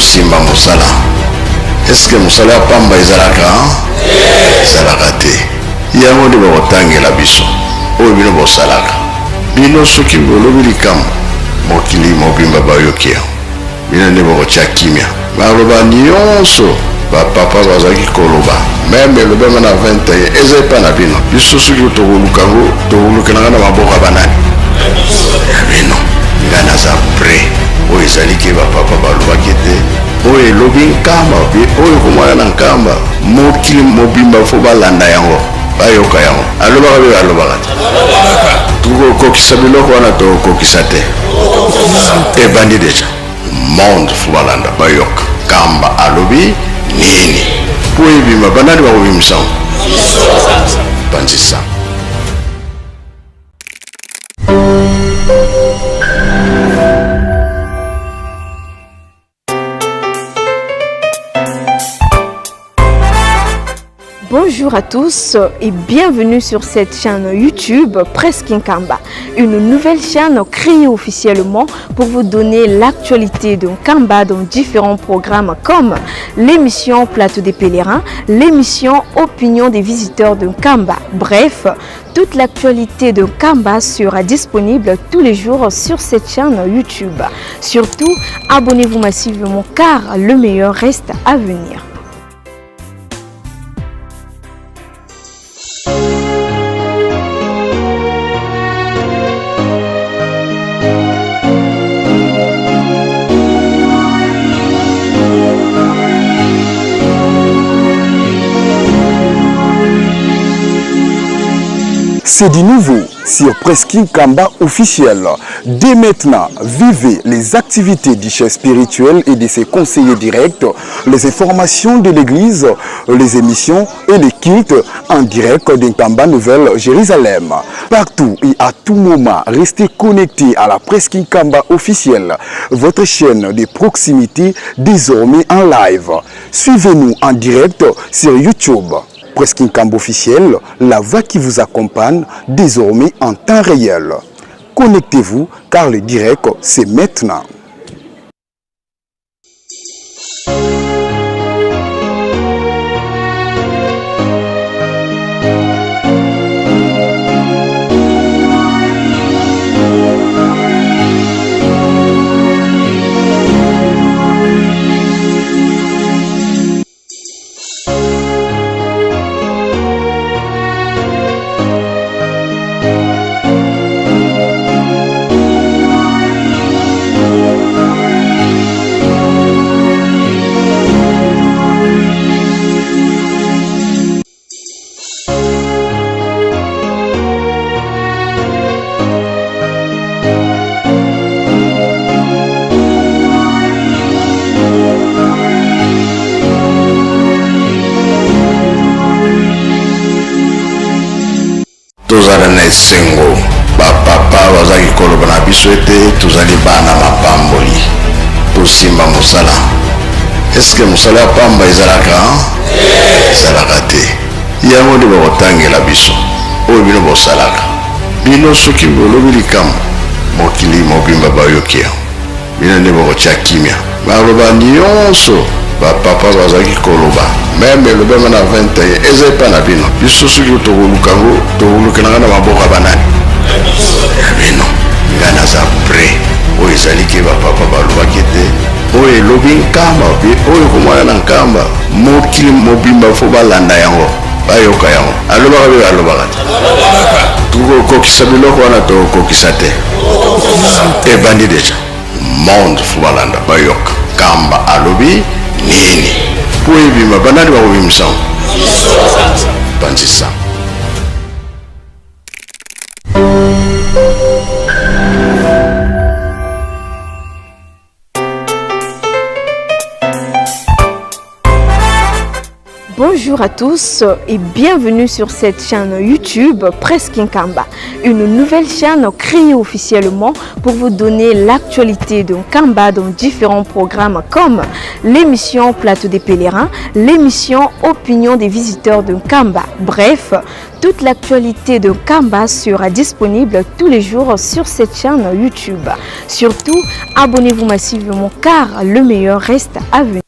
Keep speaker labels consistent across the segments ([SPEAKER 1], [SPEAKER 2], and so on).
[SPEAKER 1] Tosimba mosala. Eske mosala ya pamba ezalaka? Ezalaka te. Yango nde bakotangela biso oyo bino bosalaka. Bino soki bolobi likambo, mokili mobimba bayoki yango. Bino nde bokotia kimia. Maloba nionso ba papa bazalaki koloba meme elobama na 21 eza epa na bino. Biso soki tokoluka yango tokolukela yango na maboko ya banani? Ya bino. Nga naza près. Oyo ezali ke ba papa balobaki ete oyo elobi Nkamba pe oyo ekomona na Nkamba mokili mobimba fo balanda yango bayoka yango. Alobaka pe alobaka te? Tokokokisa biloko wana tokokokisa te? Ebandi deja. Monde fo balanda bayoka Nkamba alobi nini po ebima. Banani bakobimisa yango? Panzi sango.
[SPEAKER 2] Bonjour à tous et bienvenue sur cette chaîne YouTube Presse Nkamba, une nouvelle chaîne créée officiellement pour vous donner l'actualité de Nkamba dans différents programmes comme l'émission Plateau des pèlerins, l'émission Opinion des visiteurs de Nkamba. Bref, toute l'actualité de Nkamba sera disponible tous les jours sur cette chaîne YouTube. Surtout, abonnez-vous massivement car le meilleur reste à venir.
[SPEAKER 3] C'est du nouveau sur Presqu'île Kamba officiel. Dès maintenant, vivez les activités du chef spirituel et de ses conseillers directs, les informations de l'église, les émissions et les cultes en direct d'Nkamba Nouvelle Jérusalem. Partout et à tout moment, restez connectés à la Presqu'île Kamba officielle, votre chaîne de proximité désormais en live. Suivez-nous en direct sur YouTube. Presqu'île Kamba officiel, la voix qui vous accompagne désormais en temps réel. Connectez-vous car le direct, c'est maintenant.
[SPEAKER 1] Tozala na esengo, ba papa bazalaki koloba na biso ete tozali bana mapamboli. Tosimba mosala. Eske mosala ya pamba ezalaka? Ezalaka te. Yango nde bakotangela biso oyo bino bosalaka. Bino soki bolobi likambo, mokili mobimba bayoki yango. Bino nde bokotia kimia. Maloba nionso ba papa bazalaki koloba meme elobama na 21 eza epa na bino. Biso soki tokoluka yango tokolukela yango na maboko ya banani? Ya bino. Nga naza près. Oyo ezali ke ba papa balobaki ete oyo elobi Nkamba pe oyo ekomona na Nkamba mokili mobimba fo balanda yango bayoka yango. Alobaka pe alobaka te? Tokokokisa biloko wana tokokokisa te? Ebandi deja. Monde fo balanda bayoka Nkamba alobi nini po ebima. Banani bakobimisa yango? Panzi sango.
[SPEAKER 2] Bonjour à tous et bienvenue sur cette chaîne YouTube Presse Nkamba, une nouvelle chaîne créée officiellement pour vous donner l'actualité de Nkamba dans différents programmes comme l'émission Plateau des pèlerins, l'émission Opinion des visiteurs de Nkamba. Bref, toute l'actualité de Nkamba sera disponible tous les jours sur cette chaîne YouTube. Surtout, abonnez-vous massivement car le meilleur reste à venir.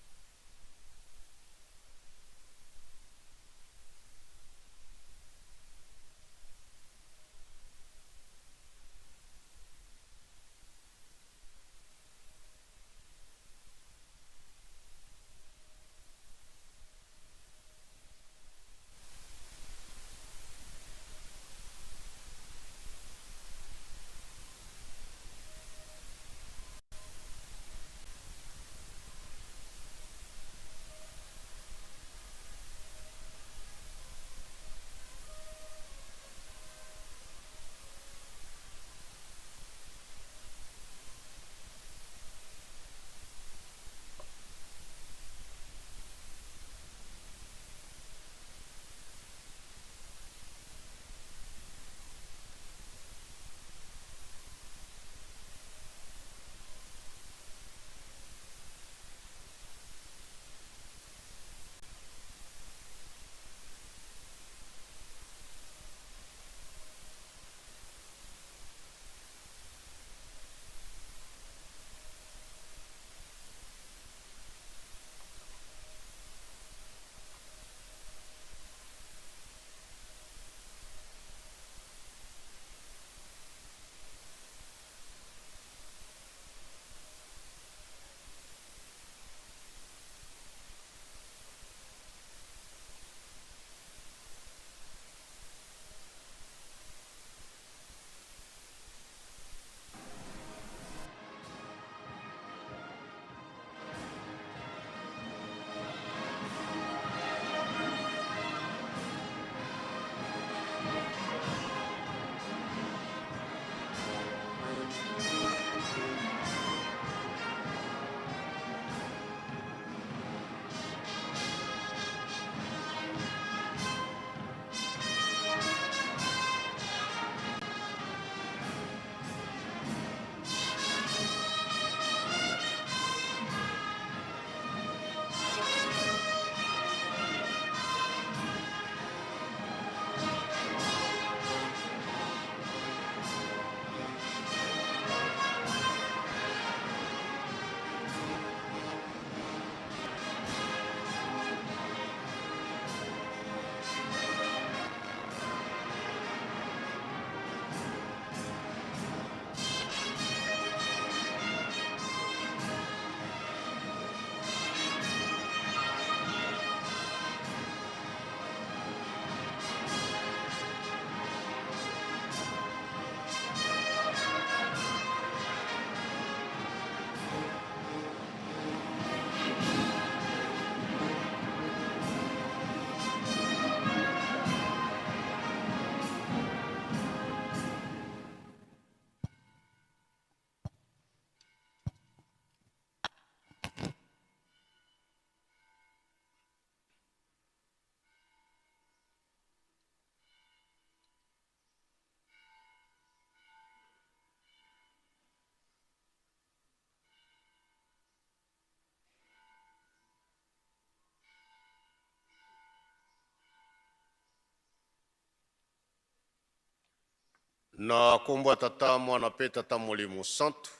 [SPEAKER 1] Na kombo ya Tata, Mwana pe Tata Molimo Santu,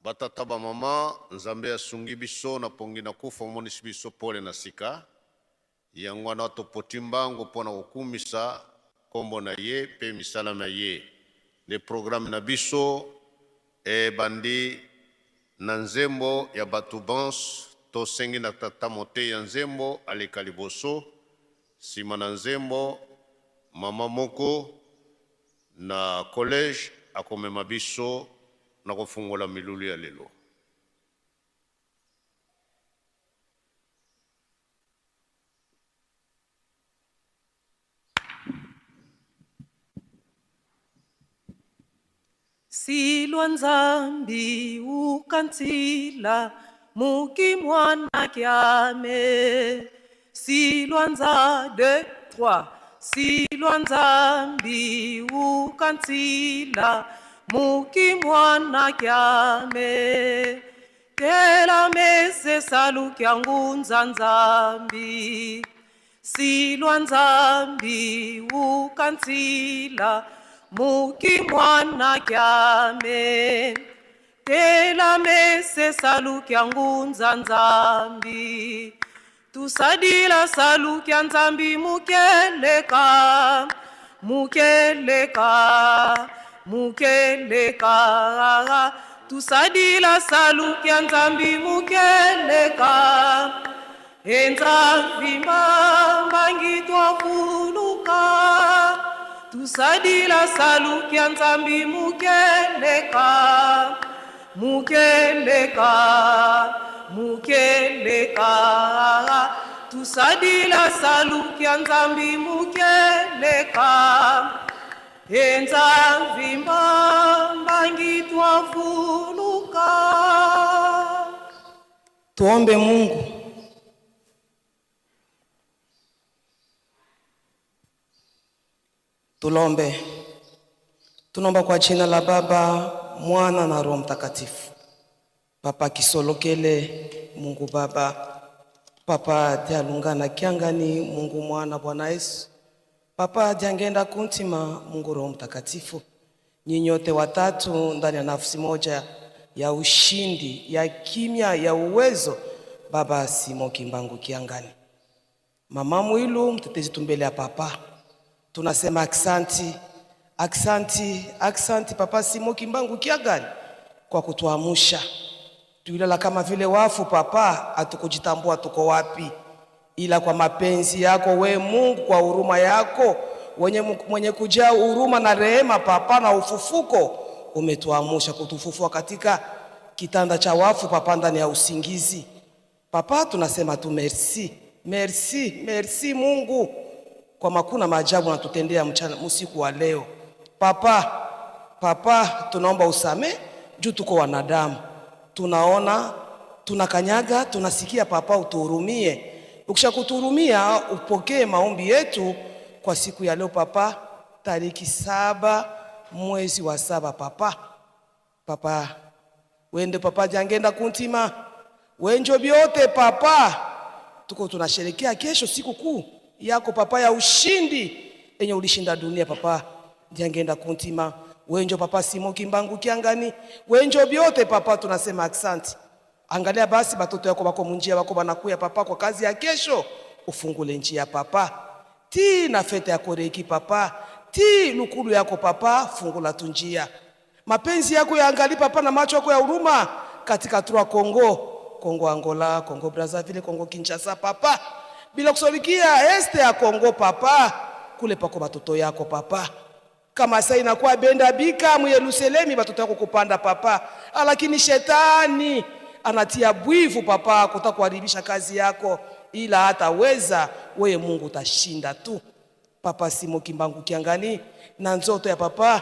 [SPEAKER 1] ba tata ba mama, Nzambe asungi biso na pongi na kufa, amonisi biso pole na sika. Yango wana topoti mbangu mpo na kokumisa kombo na ye pe misala mya ye. Nde programme na biso ebandi na nzembo ya bato banso. Tosengi na tata moteyi ya nzembo aleka liboso. Sima na nzembo, mama moko na collège akomema biso na kofungola milulu ya lelo.
[SPEAKER 4] Silwa Nzambi ukantsila muki mwana kyame. Silwa nza 2 3 Silwa Nzambi ukantsila muki mwana kyame Tela mese salukya ngunza Nzambi Silwa Nzambi ukantsila muki mwana kyame Tela mese salukya ngunza Nzambi Tusadila salukya Nzambi mukeleka mukeleka mukeleka Tusadila salukya Nzambi mukeleka Enza vimba mbangi twafuluka Tusadila salukya Nzambi mukeleka mukeleka mukeleka Tusadila salukya Nzambi mukeleka Enza vimba mbangi twafuluka.
[SPEAKER 5] Tuombe Mungu. Tulombe. Tunaomba kwa jina la Baba, Mwana na Roho Mtakatifu. Papa Kisolokele, Mungu Baba, Papa Dialungana Kiangani, Mungu Mwana, Bwana Yesu, Papa Diangenda Kuntima, Mungu Roho Mtakatifu, nyinyi watatu ndani ya nafsi moja ya ushindi, ya kimya, ya uwezo, Baba Simon Kimbangu Kiangani, Mama Mwilu, mtetezi tumbele ya papa, tunasema aksanti, aksanti, aksanti Papa Simon Kimbangu Kiangani kwa kutuamusha. Tulilala kama vile wafu papa, hatukujitambua tuko wapi, ila kwa mapenzi yako we Mungu, kwa huruma yako wenye, mwenye kujaa huruma na rehema papa, na ufufuko umetuamusha kutufufua katika kitanda cha wafu papa, ndani ya usingizi papa. Tunasema tu merci, merci, merci Mungu kwa makuna maajabu natutendea mchana usiku wa leo papa. Papa, tunaomba usame juu tuko wanadamu, tunaona, tunakanyaga, tunasikia papa, utuhurumie. Ukisha kutuhurumia, upokee maombi yetu kwa siku ya leo papa, tariki 7 mwezi wa 7 papa. Papa wende papa jangenda kuntima wenjo byote papa, tuko tunasherekea kesho siku kuu yako papa ya ushindi enye ulishinda dunia papa jangenda kuntima wenjo papa Simon Kimbangu Kiangani wenjo byote papa, tunasema aksanti. Angalia basi batoto yako bako munjia bako banakuya papa kwa kazi ya kesho, ufungule njia papa. Ti na fete yako reki papa, ti lukulu yako papa, fungula tu njia. Mapenzi yako yaangali papa na macho yako ya huruma katika Trois Congo, Congo Angola, Congo Brazzaville, Congo Kinshasa papa, bila kusolikia este ya Congo papa, kule pako batoto yako papa. Kama sasa inakuwa benda bika mu Yerusalemu batoto yako kupanda papa, lakini shetani anatia bwivu papa kutaka kuharibisha kazi yako, ila hataweza. Wewe Mungu utashinda tu papa. Simon Kimbangu Kiangani na nzoto ya papa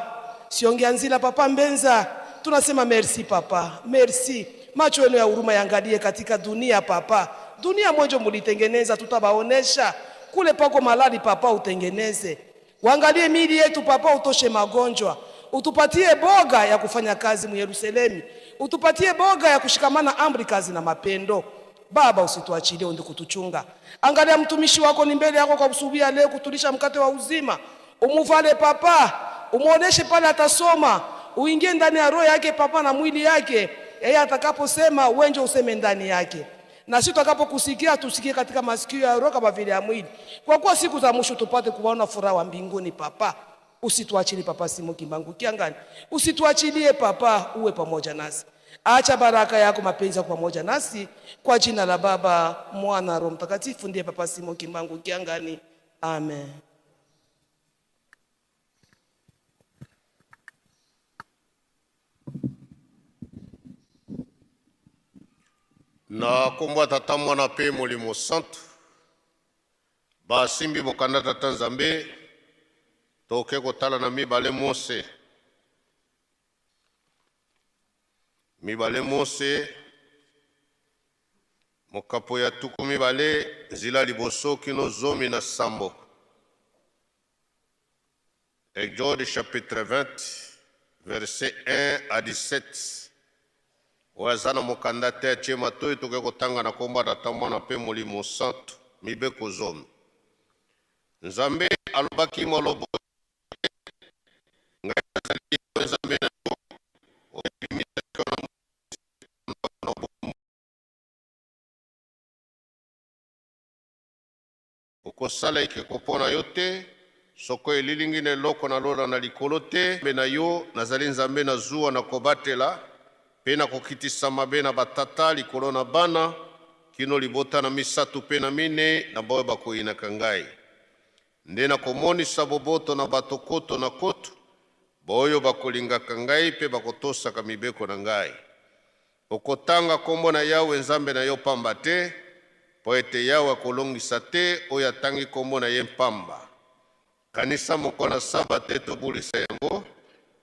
[SPEAKER 5] Siongea nzila papa Mbenza, tunasema merci papa, merci. Macho yenu ya huruma yaangalie katika dunia papa, dunia mwenjo mulitengeneza, tutabaonesha kule pako malali papa, utengeneze waangalie mili yetu papa, utoshe magonjwa, utupatie boga ya kufanya kazi mu Yerusalemu, utupatie boga ya kushikamana amri kazi na mapendo. Baba, usituachilie undi kutuchunga. Angalia mtumishi wako ni mbele yako kwa kusubia leo kutulisha mkate wa uzima, umuvale papa, umuoneshe pale atasoma, uingie ndani ya roho yake papa na mwili yake, yeye atakaposema wenje useme ndani yake, na sisi tutakapokusikia tusikie katika masikio ya roho kama vile ya mwili, kwa kuwa siku za mwisho tupate kuona furaha wa mbinguni papa. Usituachilie papa Simon Kimbangu Kiangani, usituachilie papa, uwe pamoja nasi. Acha baraka yako mapenzi yako pamoja nasi, kwa jina la Baba, Mwana, Roho Mtakatifu, ndiye Papa Simon Kimbangu Kiangani, amen.
[SPEAKER 6] Na kombo ya Tata, Mwana mpe Molimo Santu, basimbi mokanda Tata Nzambe, toke kotala na mibale Mose, mibale Mose, mokapo ya 20 nzela liboso kino 17. Exode chapitre 20, verset 1 à 17. Oyo aza na mokanda te atie matoi, tokoki kotanga na kombo ya Tata, Mwana mpe Molimo Santu. Mibeko zomi. Nzambe alobaki maloba ngai nazali Yawe Nzambe na yo, oyo abimisaki yo na bolumbu. Okosala ekeko mpo na yo te, soko elilingi na eloko na lola na likolo te. Nzambe na yo, nazali Nzambe na zuwa, nakobatela mpe nakokitisa mabe na batata likolo na bana, kino libota na misato mpe na mine na baoyo bakoyinaka ngai. Nde nakomonisa boboto na bato koto na koto, baoyo bakolingaka ngai mpe bakotosaka mibeko na ngai. Okotanga kombo na Yawe Nzambe na yo pamba te, mpo ete Yawe akolongisa te oyo atangi kombo na ye mpamba. Kanisa mokolo na Sabata ete obulisa yango.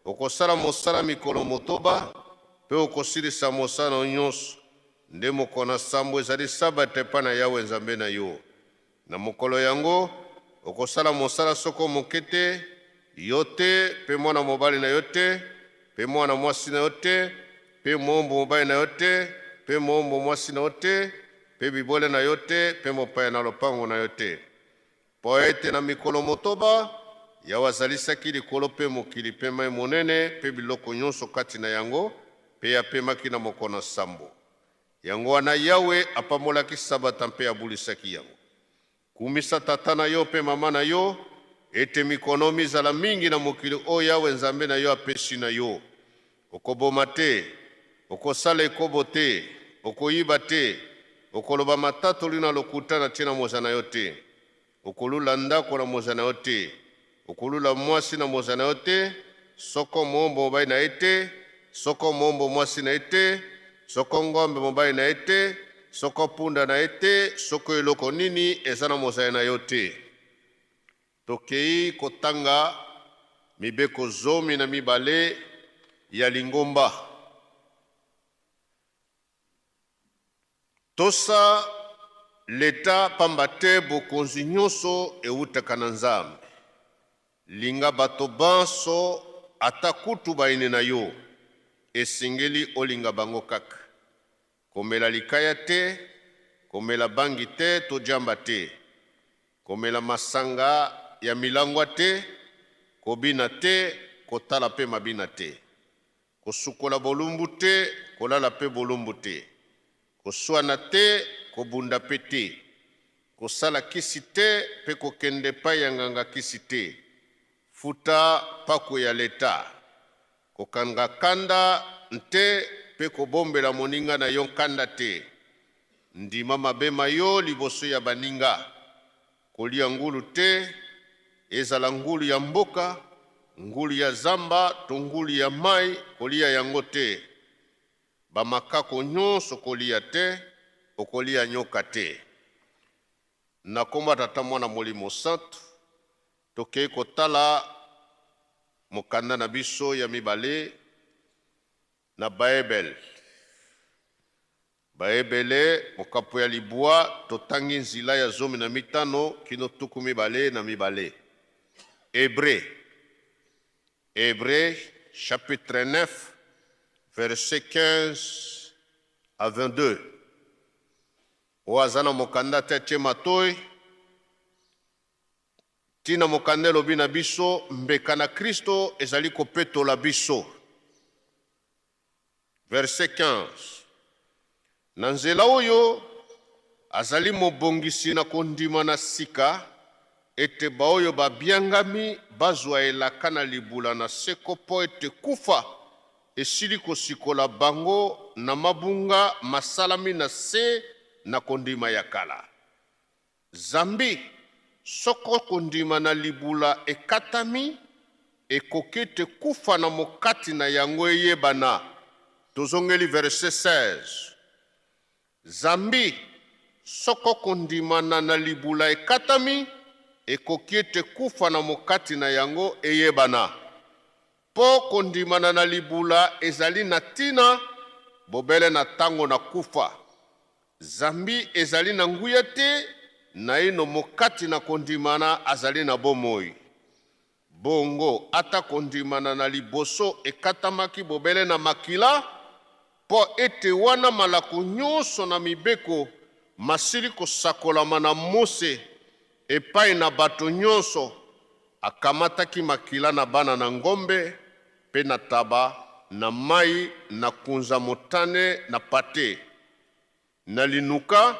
[SPEAKER 6] Okosala mosala mikolo motoba, mpe okosilisa mosala na yo nyonso. Nde mokolo na sambo ezali Sabata epai na Yawe Nzambe na yo. Na mokolo yango, okosala mosala soko moke te, yo te, mpe mwana mobali na yo te, mpe mwana mwasi na yo te, mpe moombo mobali na yo te, mpe moombo mwasi na yo te, mpe bibwele na yo te, mpe mopaya na lopango na yo te. Mpo ete na mikolo motoba, Yawe azalisaki likolo mpe mokili mpe mai monene mpe biloko nyonso kati na yango, mpe apemaki na mokolo na sambo. Yango wana Yawe apambolaki Sabata mpe abulisaki yango. Kumisa tata na yo mpe mama na yo, ete mikono mizala mingi na mokili oyo Yawe Nzambe na yo apesi na yo. Okoboma te, okosala ekobo te, okoyiba te, okoloba matatoli na lokuta na ntina moza na yo te. Okolula ndako na moza na yo te, okolula mwasi na moza na yo te, soko moombo mobali na ye te, soko moombo mwasi na ye te, soko ngombe mobali na ye te, soko punda na ye te, soko eloko nini eza na mozali na yo te. Tokei kotanga mibeko 12 ya lingomba. Tosa leta pamba te bokonzi nyonso ewutaka na Nzambe. Linga bato banso ata kutu bayini na yo, esengeli olinga bango kaka. Komela likaya te, komela bangi te to diamba te. Komela masanga ya milangwa te, kobina te, kotala pe mabina te. Kosukola bolumbu te, kolala pe bolumbu te. Koswana te, kobunda pe te. Kosala kisi te pe kokende epai ya nganga kisi te. Futa pako ya leta. Kokanga kanda nte pe kobombela moninga na yo nkanda te. Ndima mabe ma yo liboso ya baninga. Kolia ngulu te, ezala ngulu ya mboka, ngulu ya zamba to ngulu ya mai, kolia yango te. Ba makako nyonso kolia te, okolia nyoka te. Na kombo ya Tata, Mwana, Molimo Santu, tokei kotala mokanda na biso ya mibale na Baebele. Baebele, mokapo ya libwa, totangi nzila ya 15 kino 22. Hebreu, Hebreu chapitre 9, verset 15 à 22. Oyo aza na mokanda te atie matoi. Ntina mokanda elobi na biso, mbeka na Kristo ezali kopetola biso. Verset 15. Na nzela oyo azali mobongisi na kondima na sika, ete baoyo babiangami bazwa elaka na libula na seko mpo ete kufa esili kosikola bango na mabunga masalami na se na kondima ya kala. Zambi soko kondima na libula ekatami, ekoki ete kufa na mokati na yango eyebana. Tozongeli verset 16. Zambi soko kondimana na libula ekatami, ekoki ete kufa na mokati na yango eyebana. Mpo kondimana na libula ezali na ntina bobele na ntango na kufa, zambi ezali na nguya te naino mokati na kondimana azali na bomoi. Bongo, ata kondimana na liboso ekatamaki bobele na makila, mpo ete wana malako nyonso na mibeko masili kosakolama na Mose epai na bato nyonso, akamataki makila na bana na ngombe mpe na taba, na mai na kunza motane na pate, na linuka,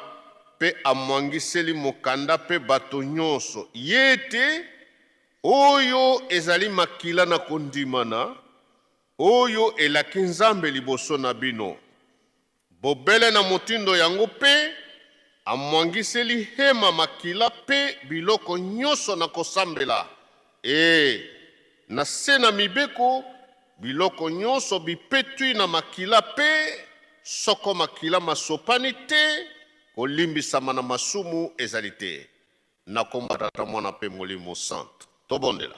[SPEAKER 6] mpe amwangiseli mokanda mpe bato nyonso, ye ete, Oyo ezali makila na kondimana oyo elaki Nzambe liboso na bino. Bobele na motindo yango mpe amwangiseli hema makila mpe biloko nyonso na kosambela. Ee, na se na mibeko, biloko nyonso bipetwi na makila mpe soko makila masopani te, kolimbisama na masumu ezali te. Na kombo ya Tata, Mwana mpe Molimo Santu. Tobondela.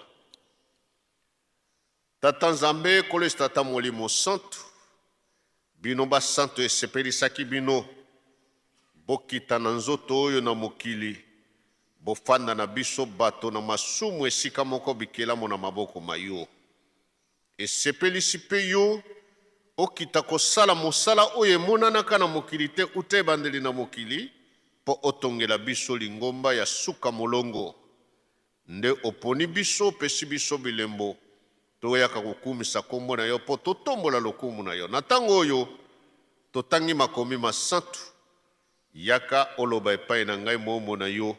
[SPEAKER 6] Tata Nzambe, Nkolo Yesu, Tata Molimo Santu, bino basantu esepelisaki bino bokita na nzoto oyo na mokili, bofanda na biso bato na masumu esika moko bikelamo na maboko ma yo. Esepelisi mpe yo okita kosala mosala oyo emonanaka na mokili te uta ebandeli na mokili, mpo otongela biso lingomba ya suka molongo. Nde oponi biso, opesi biso bilembo, toyaka kokumisa kombo na yo mpo totombola lokumu na yo. Na tango oyo totangi makomi masantu, yaka oloba epai na ngai moombo na yo,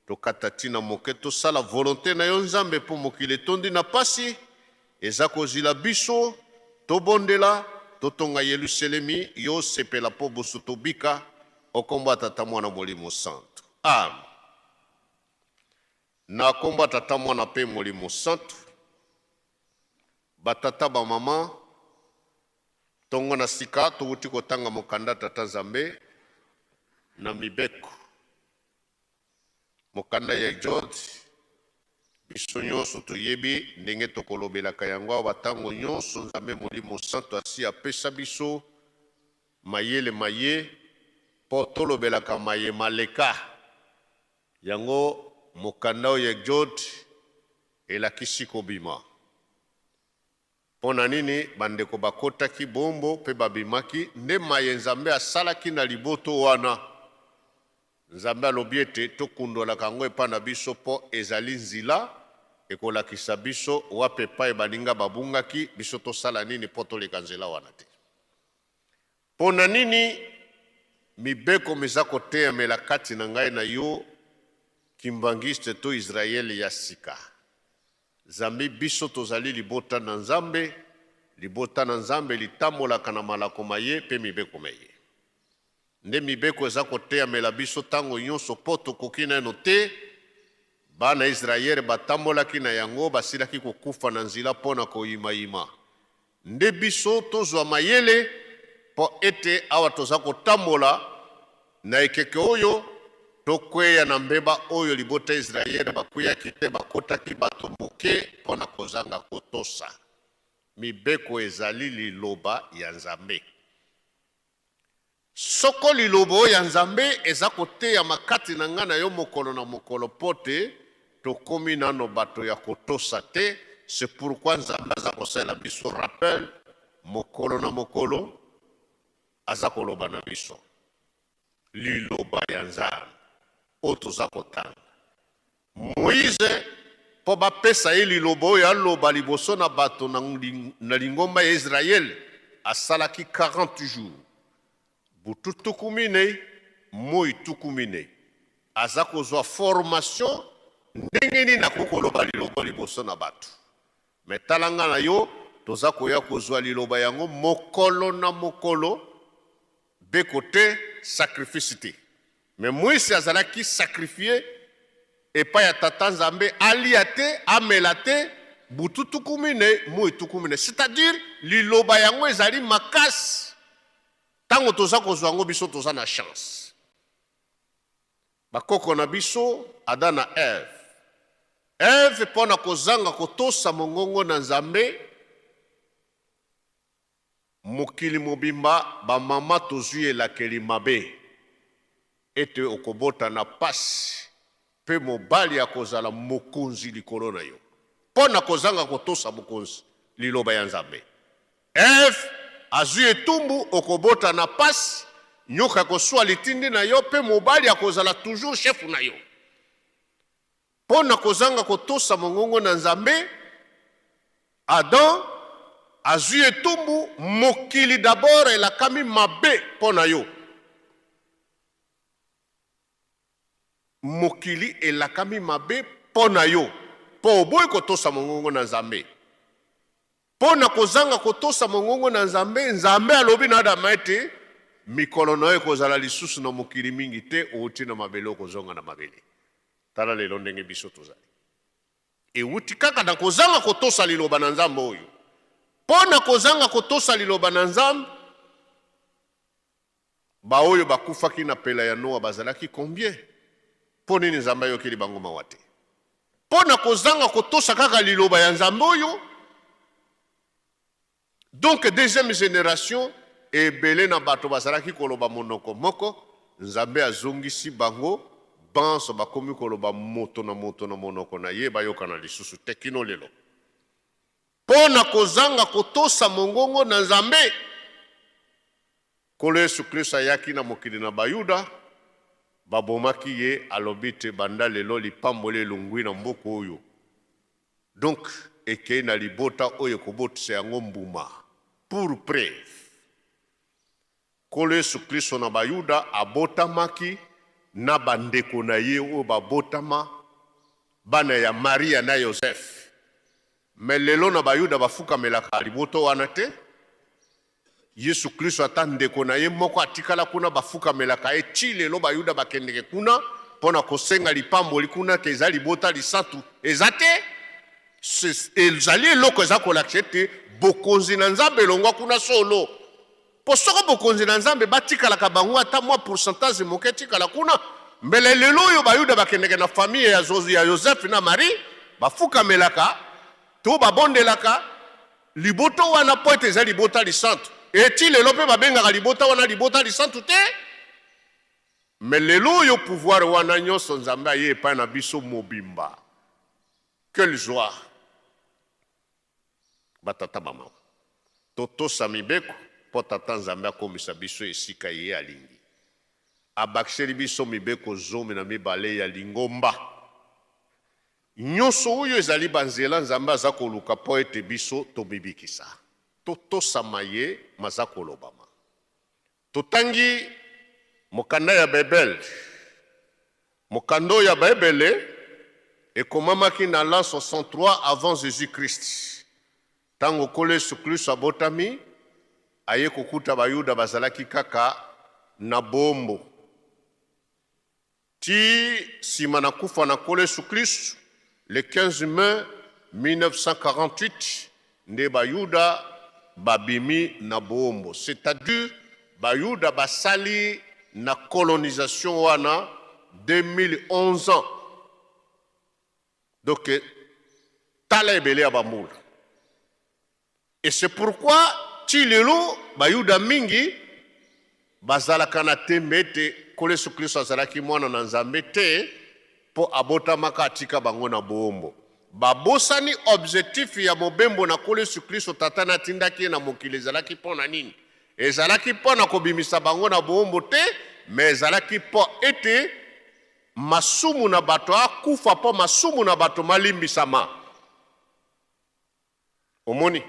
[SPEAKER 6] tokata tina moke tosala volonte na yo Nzambe, mpo mokili etondi na pasi, eza kozila biso, tobondela, totonga Yeluselemi, yo osepela mpo boso tobika, o kombo ya Tata, Mwana, Molimo Santu. Amen. Na kombo ya Tata, Mwana mpe Molimo Santu, batata, bamama, tongo na sika towuti kotanga mokanda Tata Nzambe na mibeko, mokanda ya Exode. Biso nyonso toyebi ndenge tokolobelaka yango awa tango nyonso. Nzambe Molimo Santu asi apesa biso mayele maye mpo tolobelaka maye maleka. Yango mokanda oyo Exode elakisi kobima. Mpo na nini bandeko bakotaki boombo mpe babimaki? Nde maye Nzambe asalaki na liboto wana. Nzambe alobi ete tokundolaka yango epai na biso mpo ezali nzila ekolakisa biso wapi epai baninga babungaki, biso tosala nini mpo toleka nzela wana te. Mpo na nini mibeko miza koteyamela kati na ngai na yo, Kimbanguiste to Israël ya sika? Zambi biso tozali libota na Nzambe, libota na Nzambe litambolaka na malako ma ye mpe mibeko mya ye. Nde mibeko eza koteyamela biso tango nyonso mpo tokoki naino te. Bana Israël batambolaki na yango, basilaki kokufa na nzila mpo na koyimayima. Nde biso tozwa mayele mpo ete awa toza kotambola na ekeke oyo, tokweya na mbeba oyo libota Israël bakweyaki te, bakotaki bato moke mpo na kozanga kotosa mibeko. Ezali liloba ya Nzambe. Soko liloba oyo ya Nzambe eza koteyama kati na ngai na yo mokolo na mokolo, mpo te tokomi nano bato ya kotosa te, c'est pourquoi Nzambe aza kosalela biso rappel mokolo na mokolo, aza koloba na biso liloba ya Nzambe oyo toza kotanga. Moïse, mpo bapesa ye liloba oyo aloba liboso na bato na lingomba ya Israël, asalaki 40 jours, butu 40, moi 40, aza kozwa formation ndenge nini akoki koloba liloba liboso na bato. Me tala nga na yo, toza koya kozwa liloba yango mokolo na mokolo, beko te, sacrifice te. Me Moïse azalaki sacrifié epai ya Tata Nzambe, alia te, amela te, butu 40, moi 40. C'est-à-dire liloba yango ezali makasi. Ntango toza kozwa yango, biso toza na chance. Bakoko na biso Adam na Eve, Eve mpo na kozanga kotosa mongongo na Nzambe, mokili mobimba bamama tozwi elakeli mabe. Ete okobota na pasi, mpe mobali akozala mokonzi likolo na yo. Mpo na kozanga kotosa bokonzi, liloba ya Nzambe. Eve azwi etumbu, okobota na pasi, nyoka ekoswa litindi na yo, mpe mobali akozala toujours chef na yo. Mpo na kozanga kotosa mongongo na Nzambe, Adam azwi etumbu, mokili d'abord elakami mabe mpo na yo. Mokili elakami mabe mpo na yo, mpo oboyi kotosa mongongo na Nzambe. Mpo na kozanga kotosa mongongo na Nzambe, Nzambe alobi na Adama ete, Mikolo na yo ekozala lisusu na mokili mingi te, outi na mabele okozonga na mabele. Tala lelo ndenge biso tozali. Euti kaka na kozanga kotosa liloba na Nzambe oyo. Mpo na kozanga kotosa liloba na Nzambe, baoyo bakufaki na mpela ya Noa bazalaki combien? Mpo nini Nzambe ayokeli bango mawa te? Mpo na kozanga kotosa kaka liloba ya Nzambe oyo. Donc deuxième generation ebele na bato bazalaki koloba monoko moko, Nzambe azongisi bango banso bakomi koloba moto na moto na monoko na ye, bayokana lisusu te kino lelo. Mpo na kozanga kotosa mongongo na Nzambe, Nkolo Yesu Klisto ayaki na mokili na Bayuda, babomaki ye, alobi te banda lelo lipamboli elongwi na mboka oyo, donc ekei na libota oyo ekobotisa yango mbuma. Pour preuve, Nkolo Yesu Klisto na Bayuda abotamaki na bandeko na ye oyo babotama bana ya Maria na Yozefe. Mais lelo na Bayuda bafukamelaka libota wana te. Yesu Klisto ata ndeko na ye moko atikala kuna bafukamelaka ye ti lelo. Bayuda bakendeke kuna mpo na kosenga lipamboli kuna ke eza libota lisantu, eza te. Ezali eloko eza kolakisa ete bokonzi na Nzambe elongwa kuna solo. Mpo soko bokonzi na Nzambe batikalaka bango ata mwa pourcentage moke etikala kuna, mbele lelo oyo Bayuda bakendeke na famille ya Yozefe na Marie, bafukamelaka to babondelaka libota wana mpo ete eza libota lisantu. Eti lelo mpe babengaka libota wana libota lisantu te. Mais lelo oyo pouvoir wana nyonso Nzambe aye epai na biso mobimba. Quelle joie! Batata bamama, totosa mibeko mpo Tata Nzambe akomisa biso esika ye alingi. Abakiseli biso mibeko 12 ya lingomba. Nyonso oyo ezali banzela Nzambe aza koluka mpo ete biso tomibikisa. Totosa maye maza kolobama. Totangi mokanda ya Baebele. Mokanda oyo ya Baebele ekomamaki na l'an 63 avant Jesus-Christ. Ntango Nkolo Yesu Klisto abotami, aye kokuta Bayuda bazalaki kaka na boombo. Tii sima na kufa na Nkolo Yesu Klisto, le 15 mai 1948, nde Bayuda babimi na boombo. C'est-à-dire Bayuda basali na colonisation wana 2011 ans. Donc tala ebele ya bambula. Et c'est pourquoi ti lelo Bayuda mingi bazalaka na tembe ete Nkolo Yesu Klisto azalaki mwana na Nzambe te mpo abotamaka atika bango na boombo. Babosani objectif ya mobembo na Nkolo Yesu Klisto, Tata na atindaki ye na mokili ezalaki mpo na nini? Ezalaki mpo na kobimisa bango na boombo te, mais ezalaki mpo ete masumu na bato akufa mpo masumu na bato malimbisama. Omoni,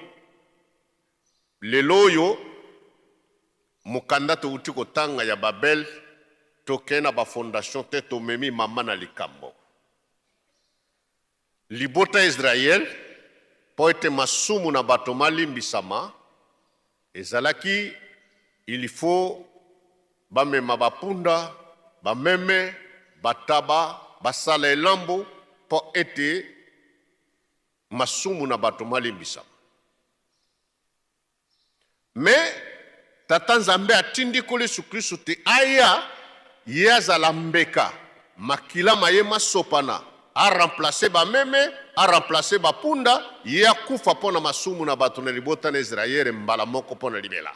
[SPEAKER 6] lelo oyo mokanda touti kotanga ya Babel, tokei na ba fondation te, tomemi mama na likambo. Libota Israel, mpo ete masumu na bato malimbisama, ezalaki il faut bamema bapunda, bameme, bataba, basala elambo mpo ete masumu na bato malimbisama. Mais Tata Nzambe atindi Nkolo Yesu Klisto te aya ye azala mbeka, makila ma ye masopana, a remplacer ba meme, a remplacer ba punda, ye akufa mpo na masumu na bato na libota na Israël mbala moko mpo na libela.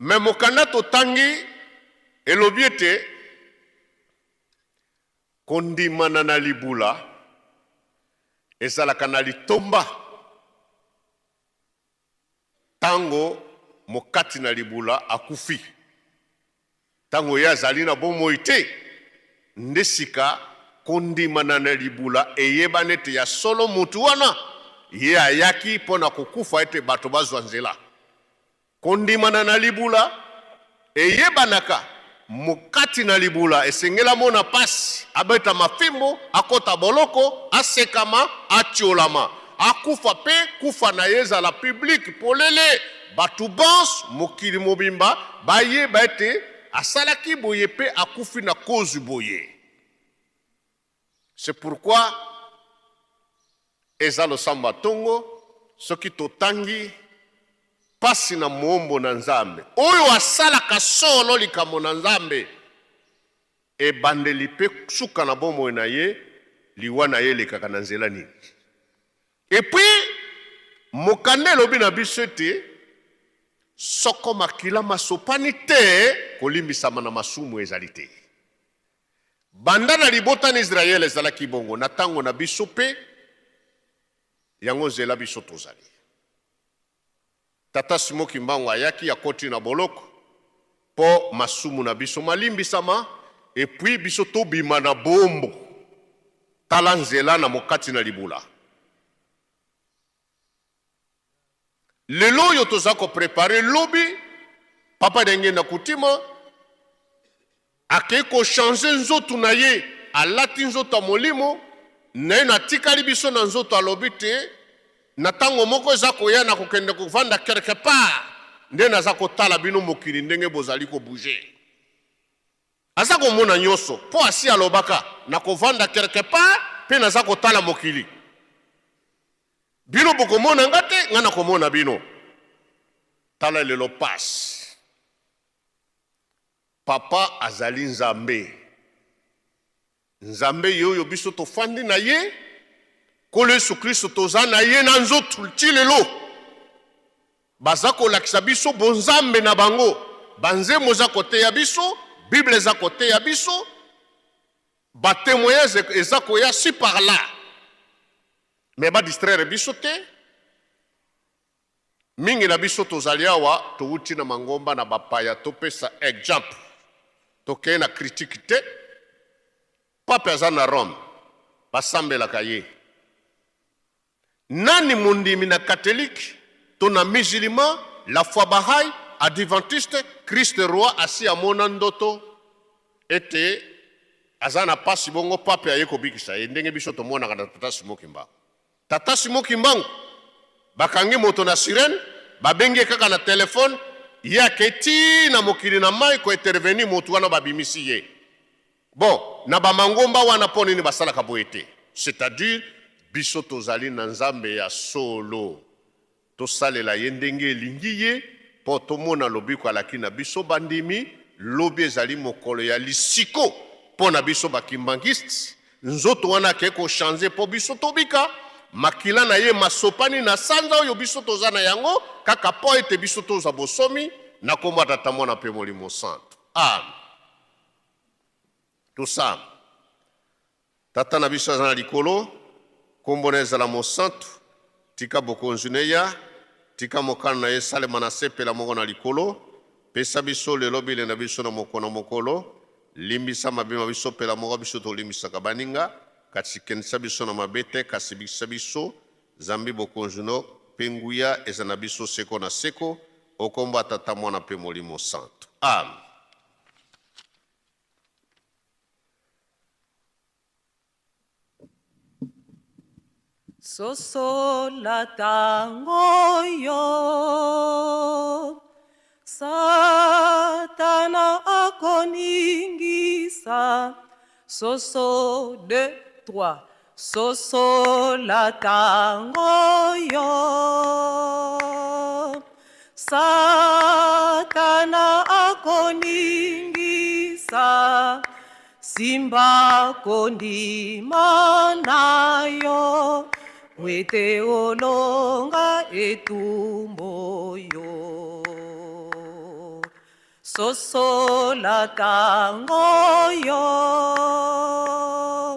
[SPEAKER 6] Mais mokanda totangi. Elobi ete kondimana na libula ezalaka na litomba ntango mokati na libula akufi. Ntango ye azali na bomoi te, nde sika kondimana na libula eyebani ete ya solo moto wana ye ayaki mpo na kokufa ete bato bazwa nzela. Kondimana na libula eyebanaka mokati na libula esengeli amona pasi, abetama fimbo, akota boloko, asekama, atiolama, akufa pe kufa na ye ezala public, polele, batu banso, mokili mobimba bayeba ete asalaki boye pe akufi na cause boye. C'est pourquoi eza losambo ya tongo soki totangi pasi na moombo na Nzambe oyo asalaka solo likambo na Nzambe ebandeli pe suka na bomoi na ye, liwa na ye elekaka na nzela nini? Et puis mokanda elobi na biso ete soko makila masopani te, kolimbisama na masumu ezali te. Banda na libota na Israele ezalaki bongo, na tango na biso pe, yango nzela biso tozali. Tata Simon Kimbangu ayaki akoti na boloko po masumu na biso malimbisama et puis biso tobima na boombo. Tala nzela na mokati na libula. Lelo oyo toza ko preparer lobi Papa Diangienda Kutima akei ko changer nzoto na ye, alati nzoto ya molimo naino atikali biso na nzoto, alobi te na tango moko eza koya na kokende kovanda quelque part nde naza kotala bino mokili ndenge bozali ko bouger. Aza komona nyoso po asi alobaka na kovanda quelque part pe naza kotala mokili. Bino bokomona nga te, nga nakomona bino. Tala lelo pasi. Papa azali Nzambe. Nzambe ye oyo biso tofandi na ye, Nkolo Yesu Klisto toza na ye na nzoto ti lelo. Baza kolakisa biso bonzambe na bango. Banzembo eza koteya biso, Bible eza koteya biso, ba temoignages eza koya si par là. Mais ba distraire biso te. Mingi na biso tozali awa towuti na mangomba na bapaya, topesa exemple, tokei na critique te. Pape aza na Rome, basambelaka ye. Nani mondimi na catholique to na musulman, la foi bahaï, adventiste, Christ roi asi amona ndoto ete aza na pasi bongo pape aye kobikisa ye ndenge biso tomonaka na tata Simon Kimbangu. Tata Simon Kimbangu bakangi moto na sirene, babengi ye kaka na telephone, ye ake ti na mokili na mayi ko intervenir moto wana babimisi ye. Bon, na ba mangomba wana mpo nini basalaka boye te? C'est-à-dire biso tozali na Nzambe ya solo. Tosalela ye ndenge elingi ye mpo tomona lobiko alaki na biso bandimi. Lobi ezali mokolo ya lisiko mpo na biso ba kimbanguistes. Nzoto wana akei ko changer mpo biso tobika. Makila na ye masopani na sanza oyo biso toza na yango kaka mpo ete biso tozwa bosomi na kombo ya Tata, Mwana mpe Molimo Santu. Amen. Tosamba. Tata na biso aza na likolo, nkombo na ye ezala mosantu, tika bokonzi na eya, tika mokano na ye esalema na se mpela moko na likolo. Pesa biso lelo bilei na biso na mokolo na mokolo, limbisa mabe ma biso mpela moko biso tolimbisaka baninga, kasi kendisa biso na mabe te, kasi bikisa biso, zambi bokonzi no mpe nguya eza na biso seko na seko, o nkombo ya Tata, Mwana mpe Molimo Santu. Amen.
[SPEAKER 4] Sosola tango yo Satana akoningisa soso 2 3 Sosola tango yo Satana akoningisa Simba kondima na yo Pwete olonga etumbo yo. Sosola tango yo.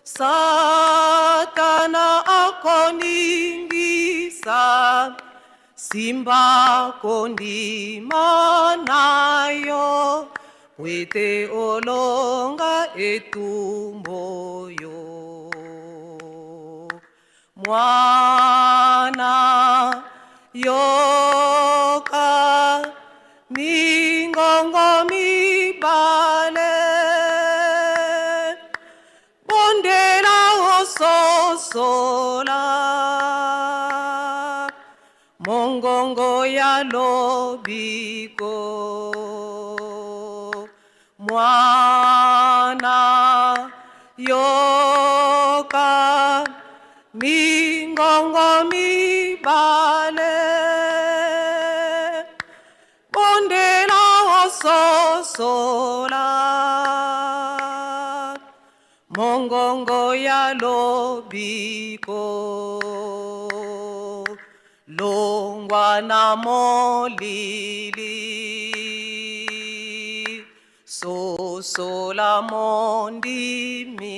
[SPEAKER 4] Satana akoningisa, simba kondima na yo, po ete olonga etumbu oyo. Mwana, yoka mingongo mibale, bondela ososola mongongo ya lobiko. Mwana, yoka mingongo mibale, bondela ososola mongongo ya lobiko. Longwa na molili, sosola mondimi,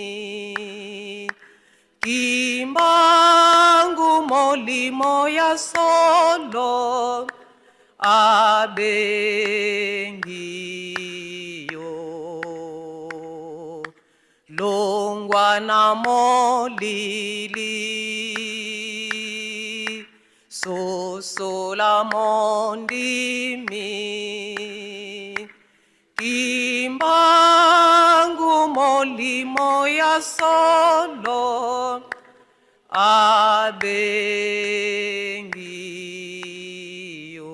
[SPEAKER 4] kimbangu molimo ya solo abengi yo. Longwa na molili, sosola mondimi, kimbangu molimo ya solo abengi yo.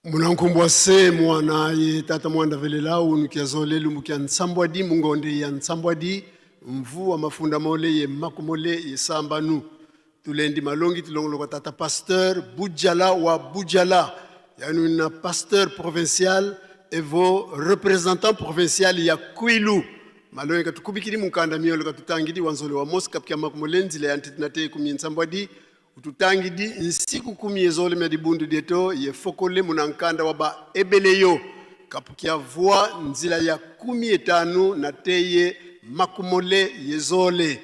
[SPEAKER 7] Munankumbwa se mwana ye tata mwanda velela unu kia zole lumbu kia nsambwadi mungonde ya nsambwadi mvu wa mafunda mole ye makumole ye sambanu tulendi malongi tulongolo kwa tata pasteur Budjala wa Budjala, yani na pasteur provincial et vos représentants provincial ya Kwilu. Malongi katukubikiri mukanda miolo katutangidi wanzole wa Mosca pia makumole nzile ya ntitinate kumi nsambwadi ututangidi nsiku kumi ezole mya dibundu dieto ye fokole munankanda wa ba ebeleyo kapukia vua nzila ya 15 na teye makumole yezole.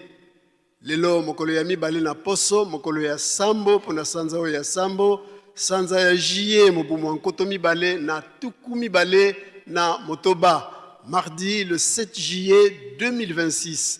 [SPEAKER 7] Lelo mokolo ya mibale na poso mokolo ya sambo pona sanza oyo ya sambo sanza ya juillet mobumu wa nkoto mibale na tuku mibale na motoba, mardi le 7 juillet 2026.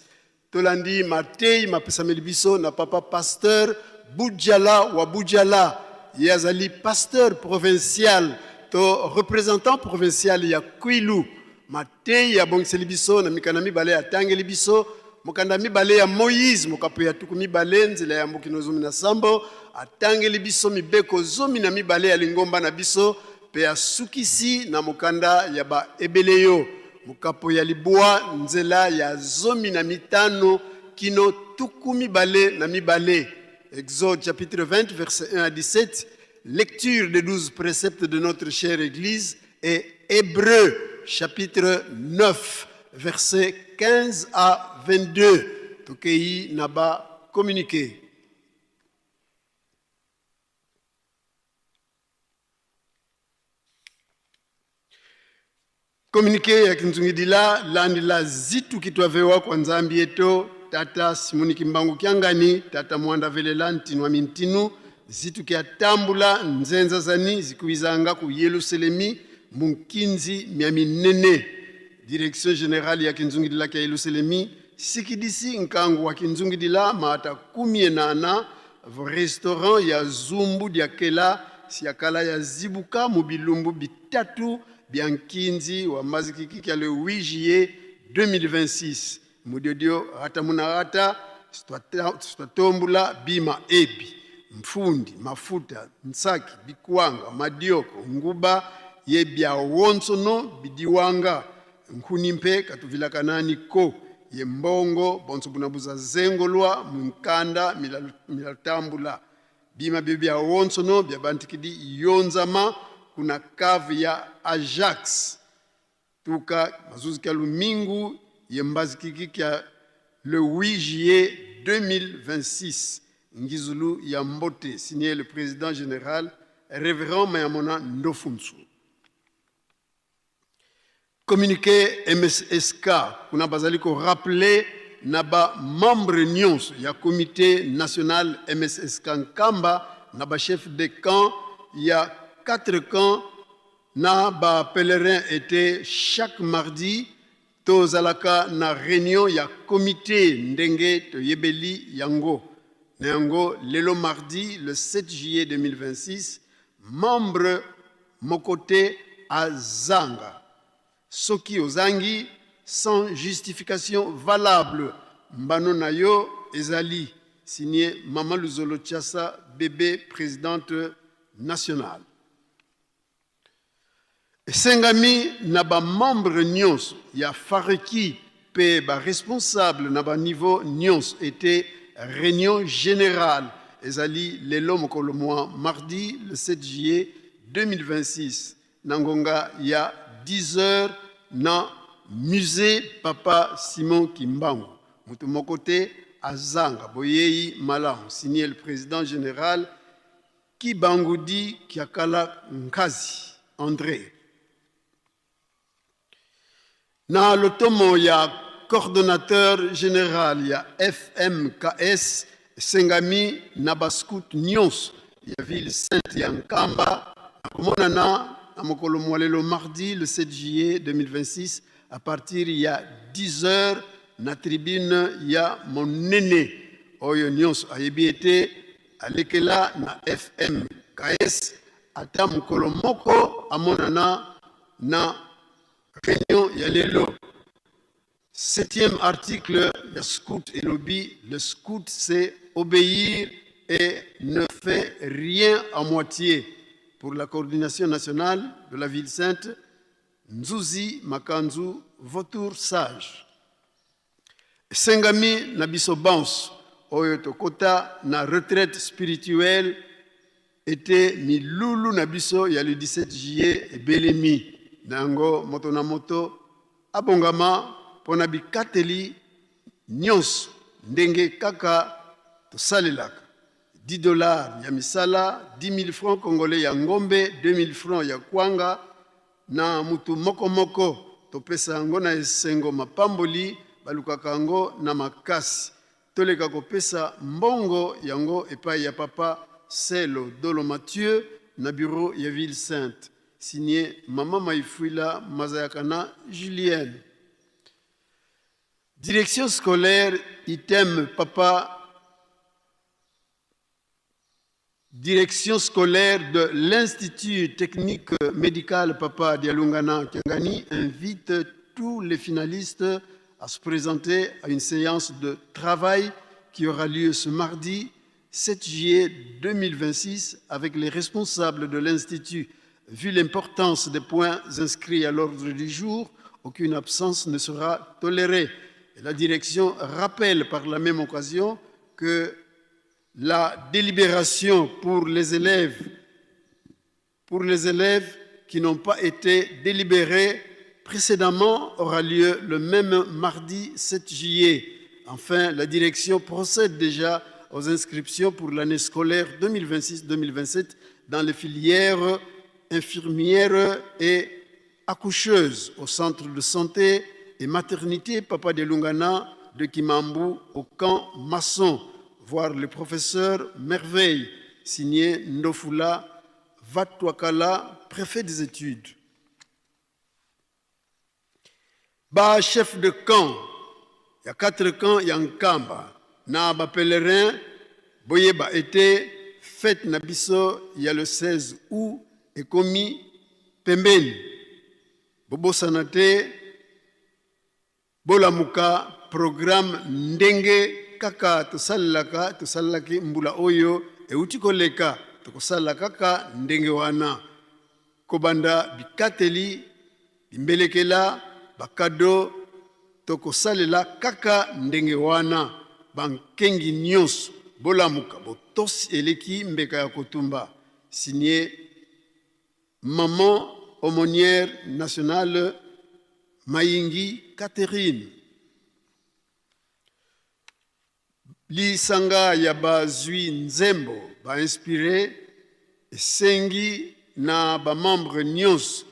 [SPEAKER 7] Tolandi matei mapesameli biso na papa pasteur Budjala wa Budjala, ye azali pasteur provincial to représentant provincial ya Kwilu. Matei abongiseli biso na mikanda mibale atangeli biso mokanda mibale ya Moïse mokapo ya tuku mibale nzela ya mbokino zomi na sambo atangeli biso mibeko zomi na mibale ya lingomba na biso pe asukisi na mokanda ya ba ebeleyo mokapo ya libwa nzela ya zomi na mitano kino tuku mibale na mibale. Exode chapitre 20 verset 1 à 17, lecture des 12 préceptes de notre chère Église et Hébreux chapitre 9 verset 15 à 22. Tokei naba communiqué. Communiqué ya Kinzungidila landi la zitu kitwavewa kwa nzambi yeto tata Simoni Kimbangu Kiangani tata Mwanda Velela ntinwa mintinu zitu kia tambula nzenza zani zikuizanga ku Yerusalemi munkinzi mya minene. Direction générale ya Kinzungidila kia Yerusalemi sikidisi nkangu wa kinzungidila maata kumie nana restaurant ya zumbu diakela siakala ya zibuka mu bilumbu bitatu bia nkinzi wa mazikiki kia le 8 juillet 2026 mudiodio ata muna ata sitwatombula bima ebi mfundi mafuta nsaki bikwanga madioko nguba ye bia wonsono bidiwanga nkhuni mpe katuvilakanani ko ye mbongo bonso bunabuza zengolwa munkanda milalutambula bima bio bia wonsono bia bantikidi yonzama kuna cave ya Ajax tuka mazuzi kya lumingu ye mbazikiki kya le 8 juillet 2026 Ngizulu ya Mbote, signé le président général révérend Mayamona Ndofunsu. Communiqué MSSK kuna bazali ko rappeler na ba membre nyonso ya comité national MSSK Nkamba na ba chef de camp ya 4 camps na ba pèlerin ete chaque mardi tozalaka na réunion ya comité ndenge toyebeli yango. Na yango lelo mardi le 7 juillet 2026 membre moko te azanga. Soki ozangi sans justification valable mbano na yo ezali. Signé Mama Luzolo Tchassa bébé présidente nationale. Esengami na ba membre nyonso ya fareki pe ba responsable na ba niveau nyonso ete réunion générale ezali lelo mokolo mwa mardi le 7 juillet 2026 na ngonga ya 10 heures na musée Papa Simon Kimbangu. Moto moko te azanga boyei malamu. Signé le président général Kibangudi Kiakala Nkazi André. Na lotomo ya coordonnateur général ya FMKS esengami na ba scout nyonso ya ville sainte ya Nkamba na komonana na mokolo mwa lelo mardi le 7 juillet 2026 à partir ya 10 heures na tribune ya monene oyo nyonso ayebi ete alekela na FMKS ata mokolo moko amonana na réunion ya lelo. Septième article ya scout elobi le scout c'est obéir et ne fait rien à moitié. Pour la coordination nationale de la ville sainte, Nzuzi Makanzu, vautour sage. Esengami na biso banso oyo tokota na retraite spirituelle ete milulu na biso ya le 17 juillet ebelemi na yango moto na moto abongama mpona bikateli nyonso ndenge kaka tosalelaka 10 dollars ya misala, 10 000 francs congolais ya ngombe, 2 000 francs ya kwanga na mutu moko moko. Topesa yango na esengo mapamboli balukaka yango na makasi. Toleka kopesa mbongo yango epai ya papa Selo Dolo Mathieu na bureau ya ville sainte. Signé Mama Maifuila Mazayakana Julienne. Direction scolaire item papa Direction scolaire de l'Institut technique médical Papa Dialungana Kiangani invite tous les finalistes à se présenter à une séance de travail qui aura lieu ce mardi 7 juillet 2026 avec les responsables de l'Institut. Vu l'importance des points inscrits à l'ordre du jour, aucune absence ne sera tolérée. Et la direction rappelle par la même occasion que la délibération pour les élèves qui n'ont pas été délibérés précédemment aura lieu le même mardi 7 juillet. Enfin, la direction procède déjà aux inscriptions pour l'année scolaire 2026-2027 dans les filières infirmières et accoucheuses au centre de santé et maternité Papa de Lungana de Kimambu au camp Masson, voir le professeur Merveille, signé Ndofula Vatwakala, préfet des études. Ba chef de camp ya 4 camps ya Nkamba na ba pèlerins, boyeba ete fete na biso ya le 16 août ekomi pembeni. Bobosana te, bolamuka programme ndenge kaka tosalelaka tosalelaki mbula oyo euti koleka, tokosalela kaka ndenge wana, kobanda bikateli, bimbelekela, bakado, tokosalela kaka ndenge wana. Bankengi nyonso bolamuka, botosi eleki mbeka ya kotumba. Signé Maman aumônière nationale Mayingi Catherine. Lisanga ya bazwi nzembo ba inspire esengi na ba membres nyonso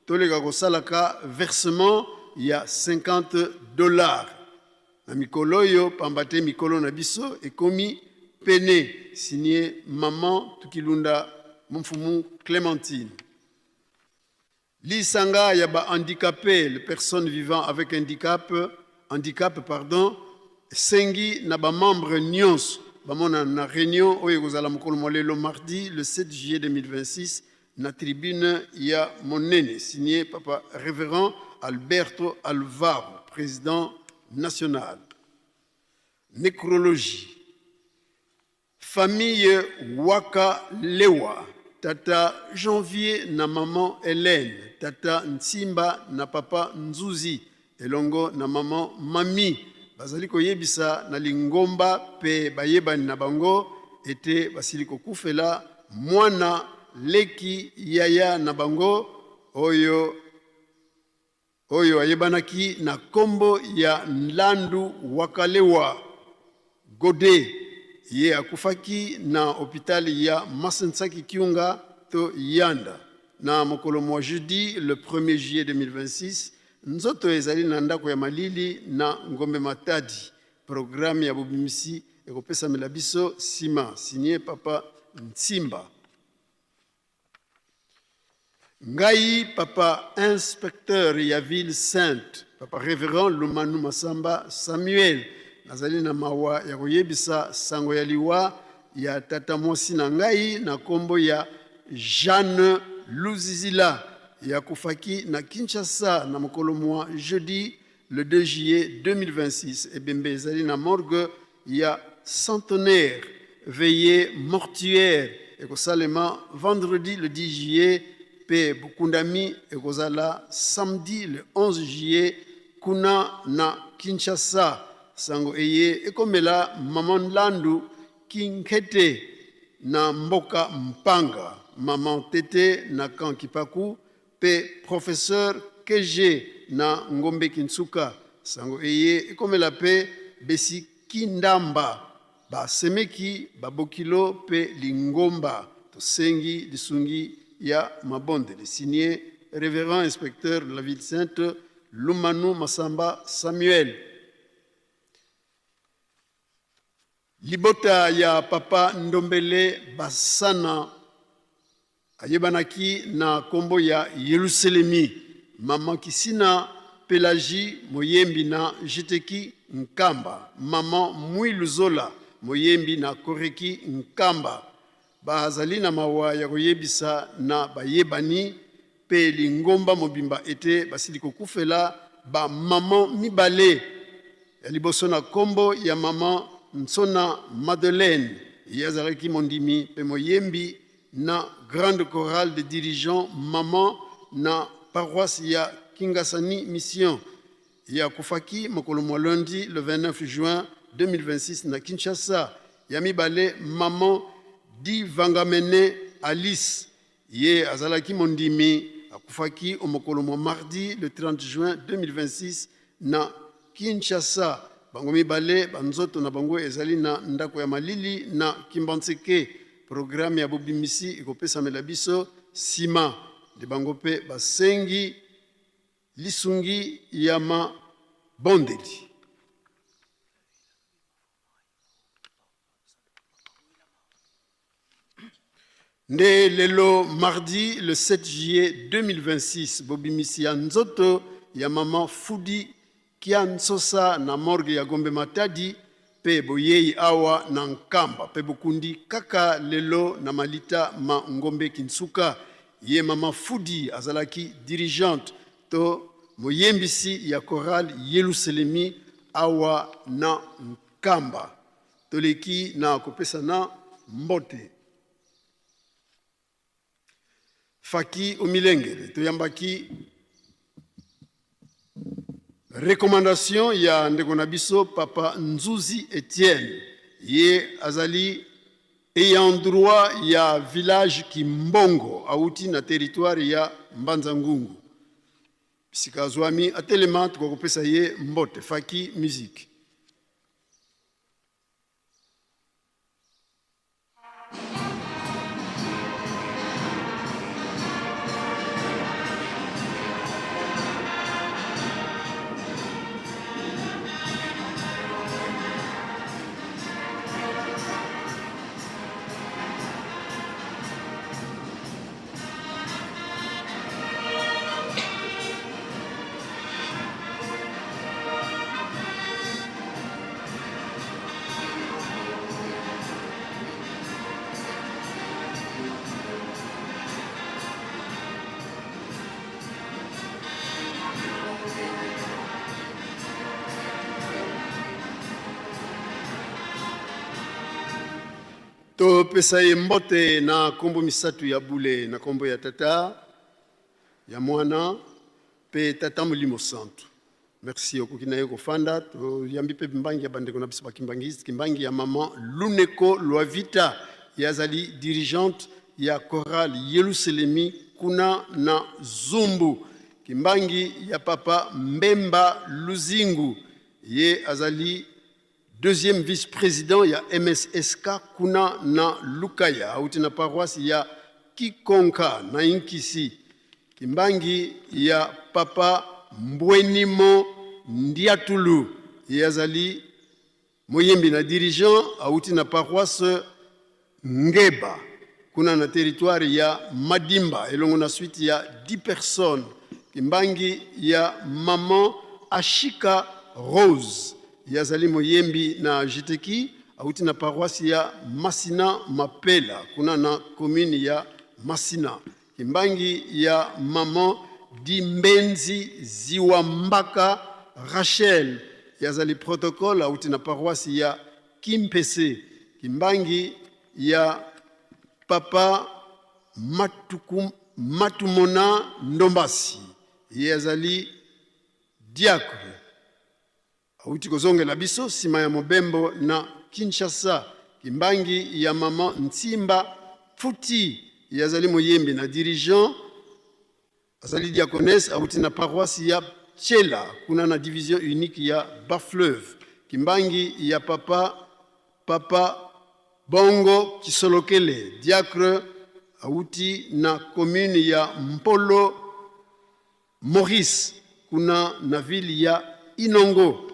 [SPEAKER 7] toleka kosalaka versement ya 50 $ na mikolo oyo, pamba te mikolo na biso ekomi pene. Signé Maman Tukilunda Mfumu Clémentine. Lisanga ya ba handicapés, les personnes vivant avec handicap, handicap pardon, esengi na ba membres nyonso bamona na réunion oyo ekozala mokolo mwa lelo, mardi le 7 juillet 2026, na tribune ya monene. Signé Papa Révérend Alberto Alvaro, président national. Nécrologie. Famille Waka Lewa, tata Janvier na maman Hélène, tata Nsimba na papa Nzuzi elongo na maman Mami, bazali koyebisa na lingomba mpe bayebani na bango ete basili kokufela mwana, leki, yaya na bango oyo ayebanaki na nkombo ya Nlandu Wakalewa Gode. Ye akufaki na hôpital ya Masensaki Kiunga to Yanda na mokolo mwa jeudi le 1er juillet 2026. Nzoto ezali na ndako ya malili na Ngombe Matadi. Programme ya bobimisi ekopesamela biso nsima. Signé Papa Nsimba. Ngai papa inspecteur ya ville sainte, Papa Révérend Lumanu Masamba Samuel, nazali na mawa ya koyebisa sango ya liwa ya tata mwasi na ngai na nkombo ya Jeanne Luzizila. Yakufaki na Kinshasa na mokolo mwa jeudi le 2 juillet 2026. Ebembe ezali na morgue ya Centenaire. Veillée mortuaire ekosalema vendredi le 10 juillet mpe bokundami ekozala samedi le 11 juillet kuna na Kinshasa. Sango eye ekomela mama Nlandu Kinkete na mboka Mpanga, mama Tete na camp Kipaku mpe professeur KG na Ngombe Kinsuka. Sango eye ekomela mpe Besi Kindamba, basemeki, babokilo mpe lingomba. Tosengi lisungi ya mabondeli. Signé Révérend inspecteur de la ville sainte Lumanu Masamba Samuel. Libota ya papa Ndombele Basana, ayebanaki na nkombo ya Yelusalemi, mama Kisina Pelagie, moyembi na Jiteki Nkamba, mama Mwilu Zola, moyembi na Koreki Nkamba, bazali na mawa ya koyebisa na bayebani mpe lingomba mobimba ete basili kokufela bamama mibale. Ya liboso na nkombo ya mama Nsona Madeleine, ye azalaki mondimi mpe moyembi na grande chorale de dirigeants mama na paroisse ya Kingasani Mission. Ye akufaki mokolo mwa lundi le 29 juin 2026 na Kinshasa. Ya mibale, mama Divangamene Alice, ye azalaki mondimi, akufaki mokolo mwa mardi le 30 juin 2026 na Kinshasa. Bango mibale, banzoto na bango ezali na ndako ya malili na Kimbanseke. Programme ya bobimisi ekopesamela biso nsima. Nde bango mpe basengi lisungi ya mabondeli. Nde lelo mardi le 7 juillet 2026, bobimisi ya nzoto ya mama Fudi. Kia Nsosa na morgue ya Gombe Matadi pe boyei awa na Nkamba pe bokundi kaka lelo na malita ma Ngombe Kinsuka. Ye mama Fudi azalaki dirigeante to moyembisi ya chorale Yeluselemi awa na Nkamba. Toleki na kopesana mbote. Faki Omilengele, toyambaki recommandation ya ndeko na biso Papa Nzuzi Etienne. Ye azali ayant droit ya village Kimbongo, auti na territoire ya Mbanza Ngungu. Bisika azwami atelema, tokokopesa ye mbote. Faki musique. Topesa ye mbote na nkombo misato ya bule, na nkombo ya Tata, ya Mwana mpe Tata Molimo Santu. Merci, okoki na ye kofanda. Toyambi mpe mbangi ya bandeko na biso bakimbangiste, kimbangi ya mama Luneko Loavita, ye azali dirigeante ya chorale Yelusalemi kuna na Zumbu. Kimbangi ya papa Mbemba Luzingu, ye azali deuxième vice-président ya MSSK kuna na Lukaya, auti na paroisse ya Kikonka na Inkisi. Kimbangi ya papa Mbwenimo Ndiatulu, ye azali moyembi na dirigeant, auti na paroisse Ngeba kuna na territoire ya Madimba, elongo na suite ya 10 personnes. Kimbangi ya maman Ashika Rose, ye azali moyembi na Jiteki, auti na paroisse ya Masina Mapela kuna na commune ya Masina. Kimbangi ya maman Dimbenzi Ziwambaka Rachel, ye azali protocole, auti na paroisse ya Kimpese. Kimbangi ya papa Matumona Ndombasi, ye azali diacre, auti kozongela biso sima ya mobembo na Kinshasa. Kimbangi ya mama Ntimba Futi, ye azali moyembi na dirigeant, azali diaconesse, auti na paroisse ya Tshela kuna na division unique ya Bas-Fleuve. Kimbangi ya papa Bongo Kisolokele, diacre, auti na commune ya Mpolo Maurice kuna na ville ya Inongo.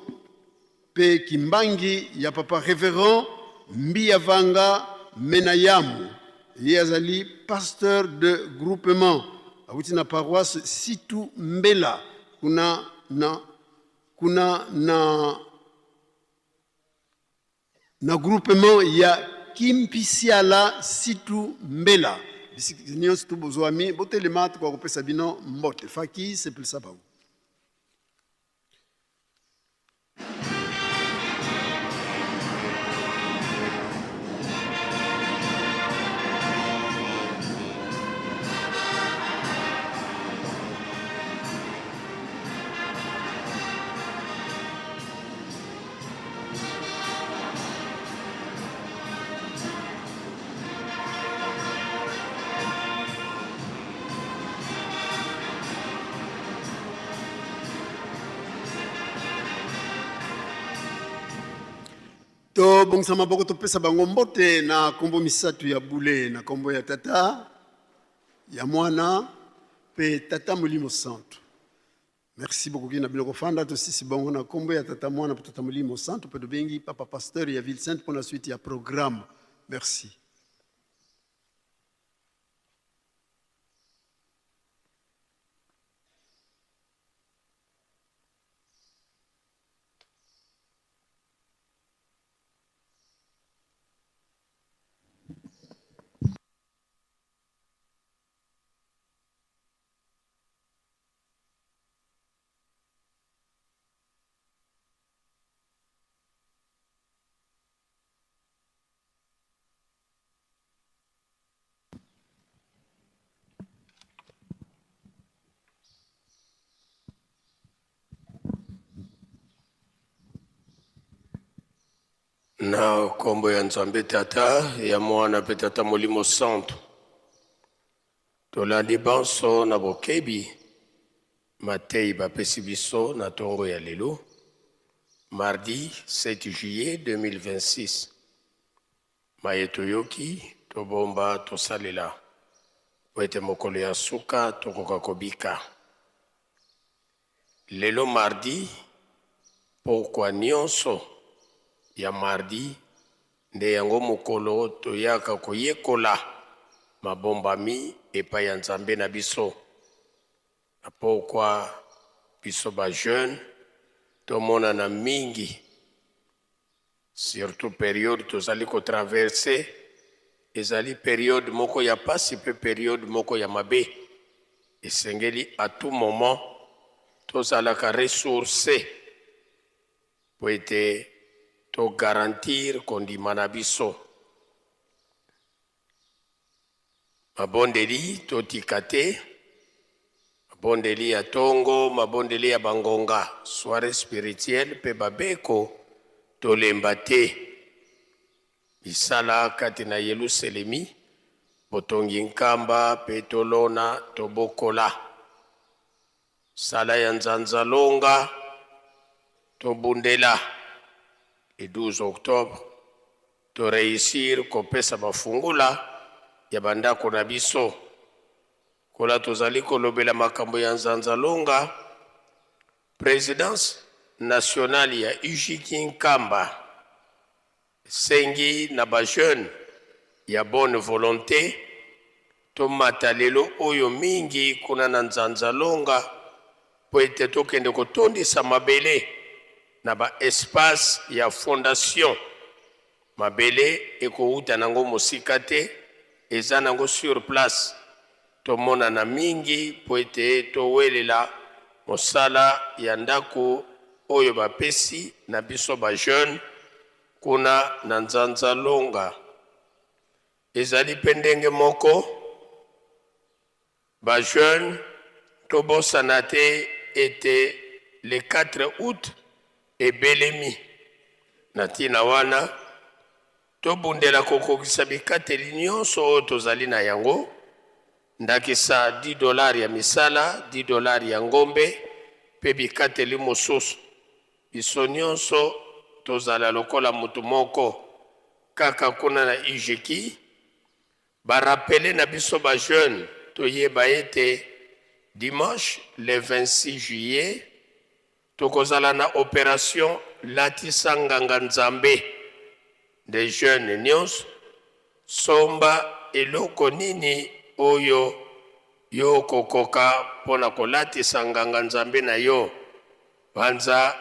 [SPEAKER 7] Pe Kimbangi ya papa Reverend Mbiyavanga Menayamu, ye azali pasteur de groupement, auti na paroisse Situ Mbela kuna na groupement ya Kimpisiala Situ Mbela. Bisika nyonso tu bozwami, botelema, tokoka kopesa bino mbote. Faki sepelisa bango. Tobongisa maboko, topesa bango mbote na kombo misato ya bule, na kombo ya Tata, ya Mwana pe Tata Molimo Santu. Merci beaucoup na bino kofanda. Tosisi bango na kombo ya Tata, Mwana pe Tata Molimo Santu, pe tobengi papa pasteur ya Ville Sainte mpona suite ya programme. Merci.
[SPEAKER 8] Na nkombo ya Nzambe Tata, ya Mwana mpe Tata Molimo Santu, tolandi banso na bokebi mateyi bapesi biso na tongo ya lelo, mardi 7 juillet 2026. Maye toyoki, tobomba, tosalela, mpo ete mokolo ya suka tokoka kobika. Lelo mardi, pokwa nionso ya mardi nde yango mokolo toyaka koyekola mabombami epai ya Nzambe na biso. Na pokwa biso ba jeunes tomonana mingi, surtout periode tozali ko traverser ezali periode moko ya pasi pe periode moko ya mabe. Esengeli à tout moment tozalaka ressourcer po ete to garantir kondima na biso. Mabondeli totika te, mabondeli ya tongo, mabondeli ya bangonga, soiree spirituelle mpe babeko tolemba te. Misala kati na Yeluselemi, botongi nkamba mpe tolona tobokola. Sala ya nzanza longa tobundela le 12 octobre to reussir kopesa ba fungula ya ba ndako na biso. Kola tozali kolobela makambo ya nzanza longa, presidence nationale ya UJK Nkamba Esengi na ba jeunes ya bonne volonte tomata lelo oyo mingi kuna na Nzanza-Longa mpo ete tokende kotondisa mabele na ba espaces ya fondation. Mabele ekowuta nango mosika te, eza nango sur place. Tomonana mingi mpo ete towelela mosala ya ndako oyo bapesi na biso ba jeunes kuna na Nzanza-Longa. Ezali mpe ndenge moko, ba jeunes tobosana te ete le 4 aout ebelemi. Na ntina wana, Tobundela kokokisa bikateli nyonso oyo tozali na yango, ndakisa 10 dollars ya misala, 10 dollars ya ngombe, mpe bikateli mosusu. Biso nyonso tozala lokola moto moko. Kaka kuna na UGKI, ba rappeler na biso ba jeunes toyeba ete dimanche le 26 juillet, Tokozala na operation latisa nganga nzambe nde jeune nionso somba eloko nini oyo yo okokoka pona kolatisa nganga nzambe na yo banza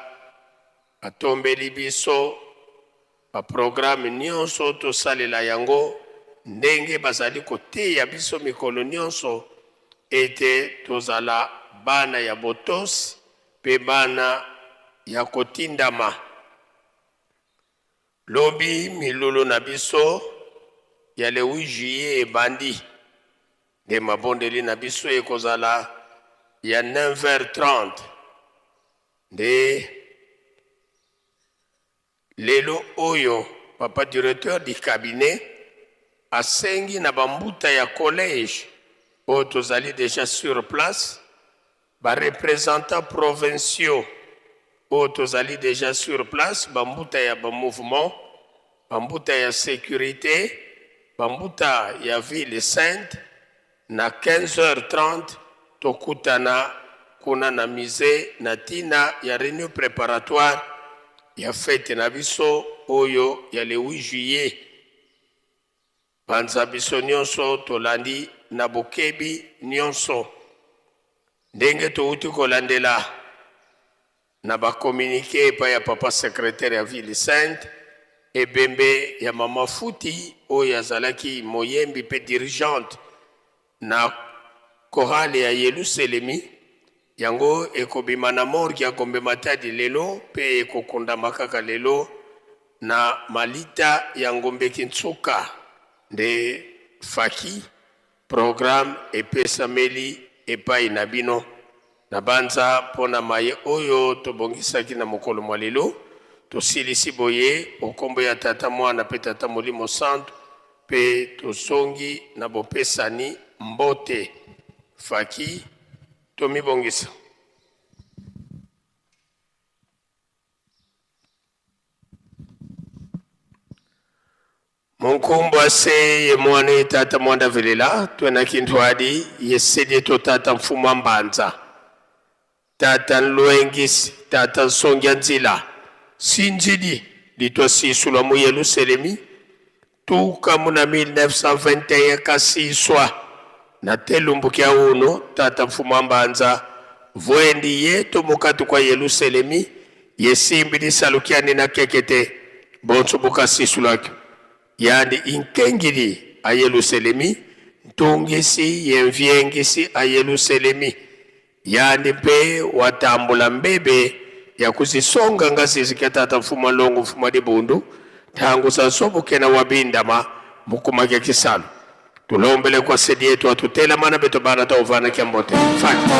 [SPEAKER 8] atombeli biso ba programme nionso tosalela yango ndenge bazali koteya biso mikolo nionso ete tozala bana ya botosi mpe bana ya kotindama. Lobi milulu na biso ya le 8 juillet ebandi, nde mabondeli na biso ekozala ya 9h30 nde Lelo oyo papa directeur du cabinet asengi na ba mbuta ya collège oyo tozali dejà sur place, ba representants provinciaux oyo tozali dejà sur place, ba mbuta ya ba mouvements, ba mbuta ya securite, ba mbuta ya ville sainte, na 15h30 tokutana kuna na musee na tina ya reunion preparatoire ya fete na biso oyo ya le 8 juillet. Panza biso nionso tolandi na bokebi nionso ndenge towuti kolandela Na ba communiques epai ya papa secretaire ya ville sainte, ebembe ya mama Futi oyo azalaki moyembi mpe dirigeante na chorale ya Yeluselemi, yango ekobima na morgue ya Gombe Matadi lelo mpe ekokundama kaka lelo na malita ya Ngombe Kintsuka nde faki Programme epesameli epai na bino. Nabanza mpo na maye oyo tobongisaki na mokolo mwa lelo. Tosilisi boye o kombo ya Tata, Mwana mpe Tata Molimo Santu, mpe tozongi na bopesani mbote. Faki, tomibongisa. Munkumbu ase ye mwana ye tata mwanda velela twena kintu adi ye sedi to tata mfumu mbanza tata nlwengisi tata nsongia nzila sinzidi litwa sisulwa mu Yelusalemi tuka muna 1921 kasiswa na telumbu kya uno tata mfumu mbanza vwendi yetu mukati kwa Yelusalemi yesimbi lisalukiani na kekete bonso bukasisulwakyo yani inkengili a Yelusalemi ntungisi yemvyengisi a Yelusalemi yani mpe watambula mbebe ya kuzisonga ngazizi kya tata mfumu alongo mfumu adibundu ntangu za nsobokena wabindama mukumake kisalu tulombele kwa sedi yetu atutela mana beto bana tauvana kya mbote faki.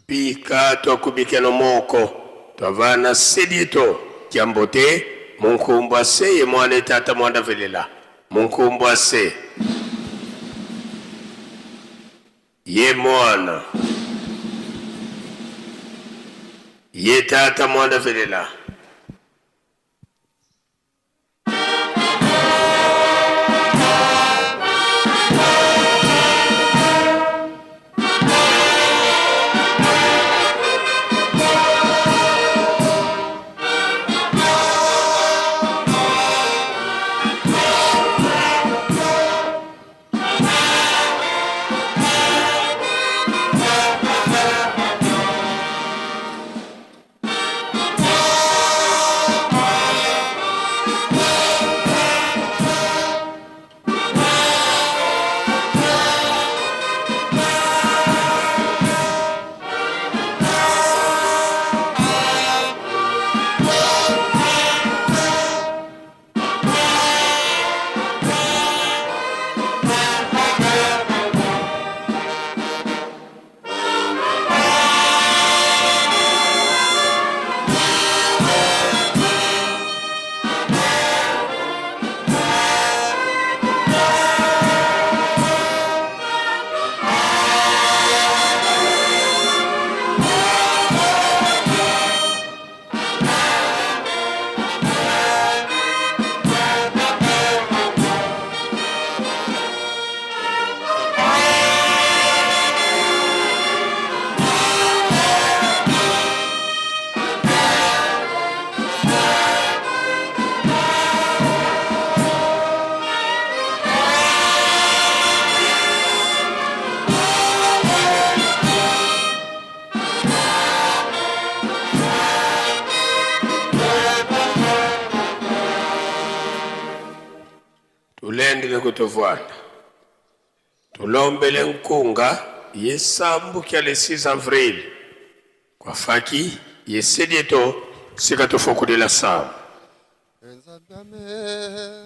[SPEAKER 8] Bika twakubikeno moko twavana sedito kyambote munkumbu ase ye mwana tata mwanda velela munkumbu ase ye mwana ye tata mwanda velela. kutovwanda. Tulombele nkunga yesambukia le 6 avril kwafaki yesedieto sika tofokudila samu.
[SPEAKER 9] Nzambe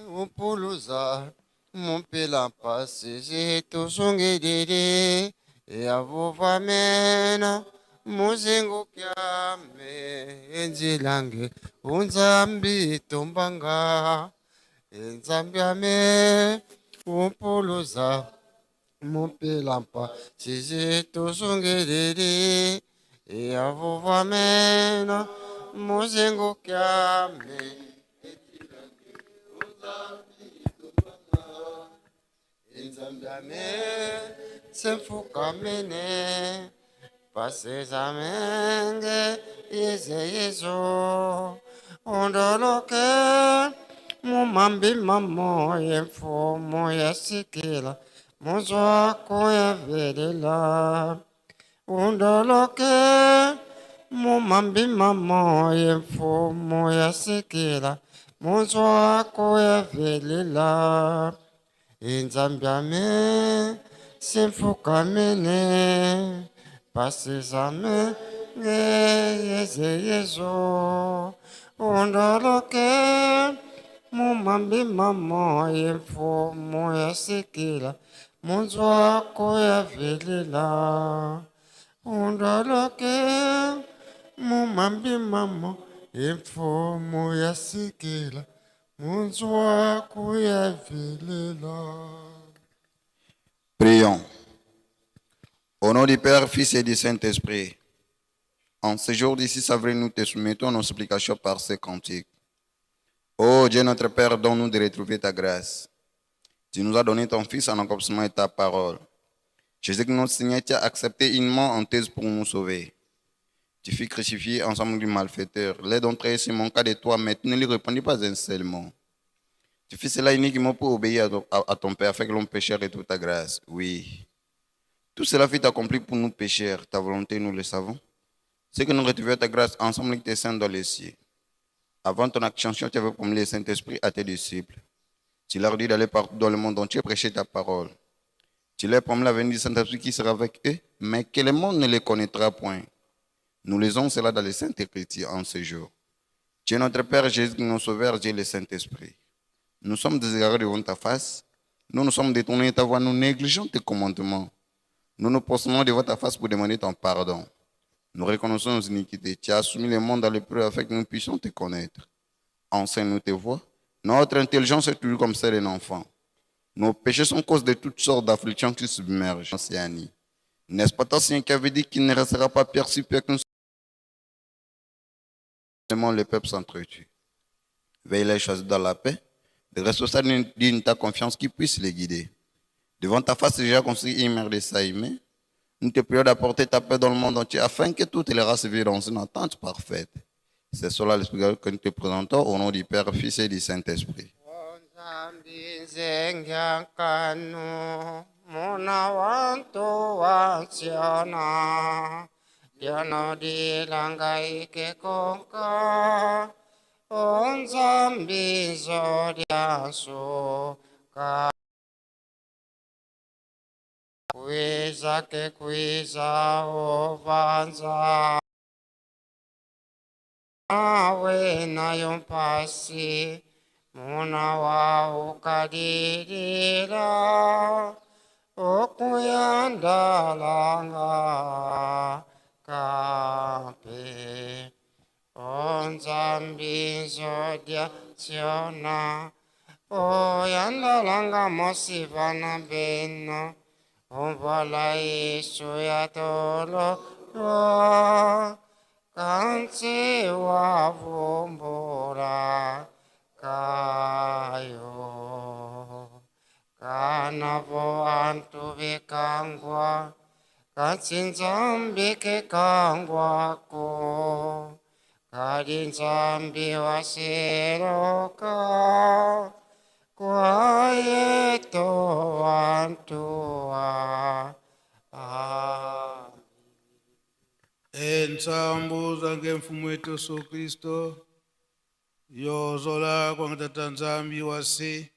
[SPEAKER 9] umpuluza mumpila mpasi zituzungilili yavuvamena muzingukyame enzilange unzambi tombanga enzambiame umpuluza mumpila mpasi zituzungilili yavuvamena muzingukyame Nzambiame semfukamene pasezamenge yeze yezo ondoloke mumambi mamo yemfumo yasikila muzwako yavelela undoloke mumambi mamo yemfumo yasikila muzwako yavelela Inzambiame simfukamene pasizame ngeyeze yezo undoloke mumambi mamo yemfumo yasikila munzwako yavelela undoloke mumambi mamo yemfumo yasikila munzwako yavelela.
[SPEAKER 10] Prions. Au nom du Père, Fils et du Saint-Esprit, en ce jour du 6 avril, nous te soumettons nos supplications par ces cantiques. Ô Dieu notre Père, donne-nous de retrouver ta grâce. Tu nous as donné ton Fils en accomplissement de ta parole. Jésus, notre Seigneur, tu as accepté une mort en thèse pour nous sauver. Tu fus crucifié ensemble du malfaiteur. L'aide d'entrée se manqua de toi, mais tu ne lui répondis pas un seul mot. Tu fis cela uniquement pour obéir à ton Père, afin que l'homme pécheur retrouve ta grâce. Oui. Tout cela fut accompli pour nous pécheurs. Ta volonté, nous le savons. C'est que nous retrouvions ta grâce ensemble avec tes saints dans les cieux. Avant ton ascension, tu avais promis le Saint-Esprit à tes disciples. Tu leur dis d'aller partout dans le monde entier prêcher ta parole. Tu leur promets la venue du Saint-Esprit qui sera avec eux, mais que le monde ne les connaîtra point. Nous lisons cela dans les Saintes Écritures en ce jour. Dieu notre Père, Jésus, notre Sauveur, Dieu le Saint-Esprit. Nous sommes déségarés devant ta face. Nous nous sommes détournés de ta voie, nous négligeons tes commandements. Nous nous prosternons devant ta face pour demander ton pardon. Nous reconnaissons nos iniquités. Tu as soumis le monde à l'épreuve afin que nous puissions te connaître. Enseigne-nous tes voies. Notre intelligence est toujours comme celle d'un enfant. Nos péchés sont cause de toutes sortes d'afflictions qui submergent l'Océanie. N'est-ce pas toi, Seigneur, qui avait dit qu'il ne restera pas pierre sur pierre que nous seulement le peuple s'entretue. Veille les choisir dans la paix, des responsables dignes de ta confiance qui puissent les guider. Devant ta face déjà construit une mer de Saïmé, nous te prions d'apporter ta paix dans le monde entier afin que toutes les races vivent dans une entente parfaite. C'est cela l'esprit que nous te présentons au nom du Père, Fils et du Saint-Esprit.
[SPEAKER 9] Nzambi muna wantu wansiona Diono dilangaike konka Onzambi zodiasu ka Kwiza ke kwiza ovanza Awe na yompasi Muna wa ukadidila Okuyandalanga kampe Onzambi zodia siona Oyandalanga mosivana beno Omvala Yesu ya tolo Kansi wavumbula kayo Kanavo antu bekangwa Kansi nzambi kekangwako Kali nzambi wasiroka Kwayeto wantua.
[SPEAKER 11] Entsambu zange mfumo wetu Yesu Kristo yozola kwa tata nzambi wase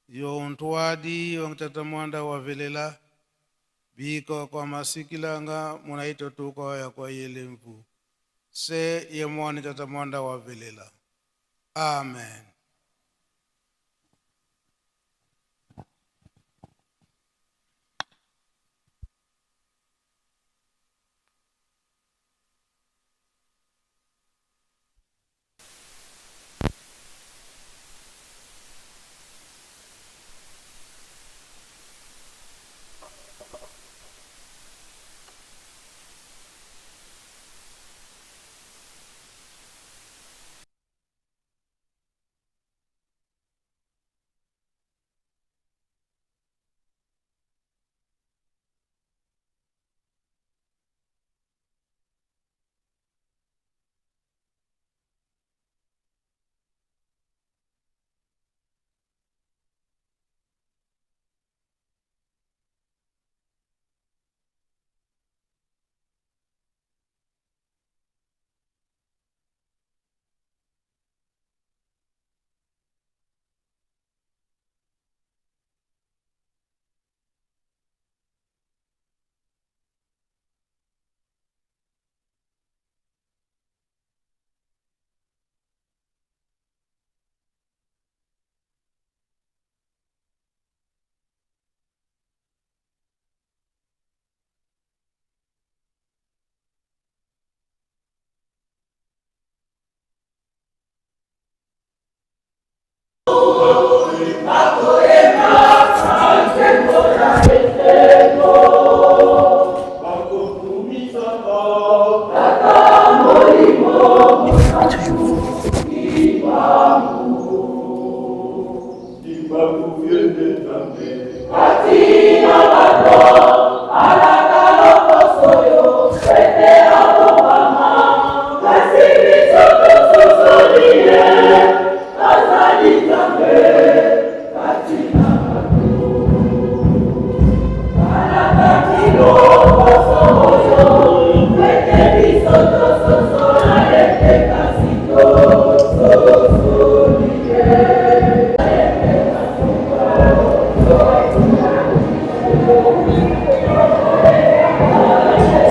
[SPEAKER 11] Yo ntwadi yo tata mwanda wa velela biko kwa masikilanga munaito tuko ya kwa yele mvu se ye mwani tata mwanda wa velela. Amen.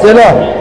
[SPEAKER 12] C'est là.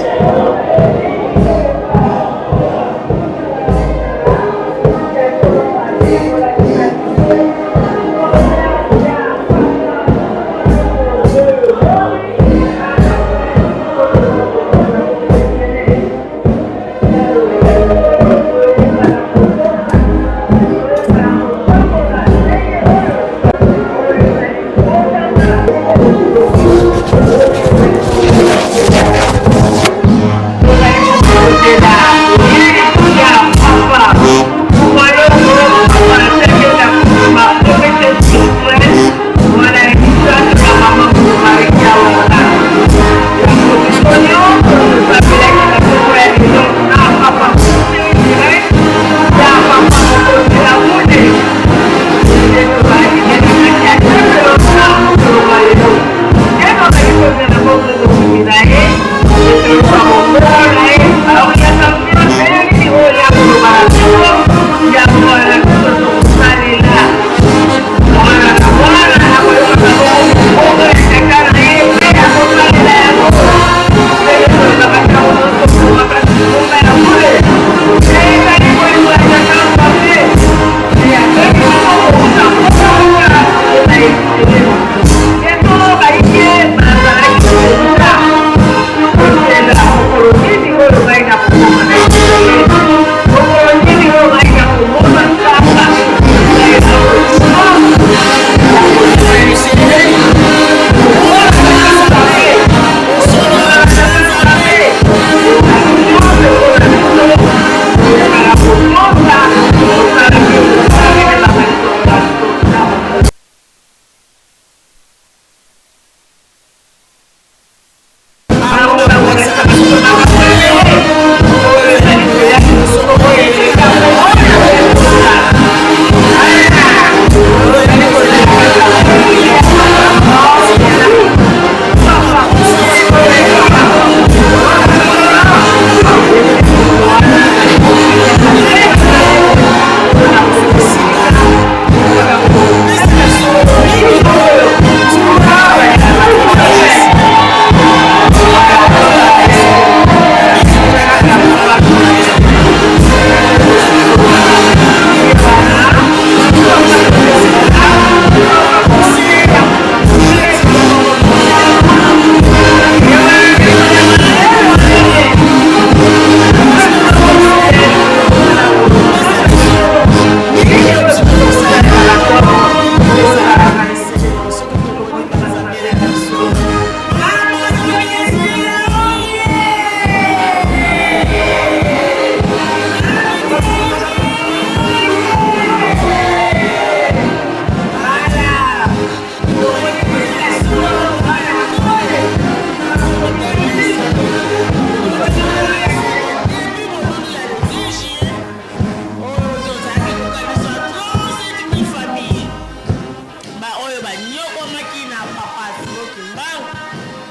[SPEAKER 13] Kimbangu,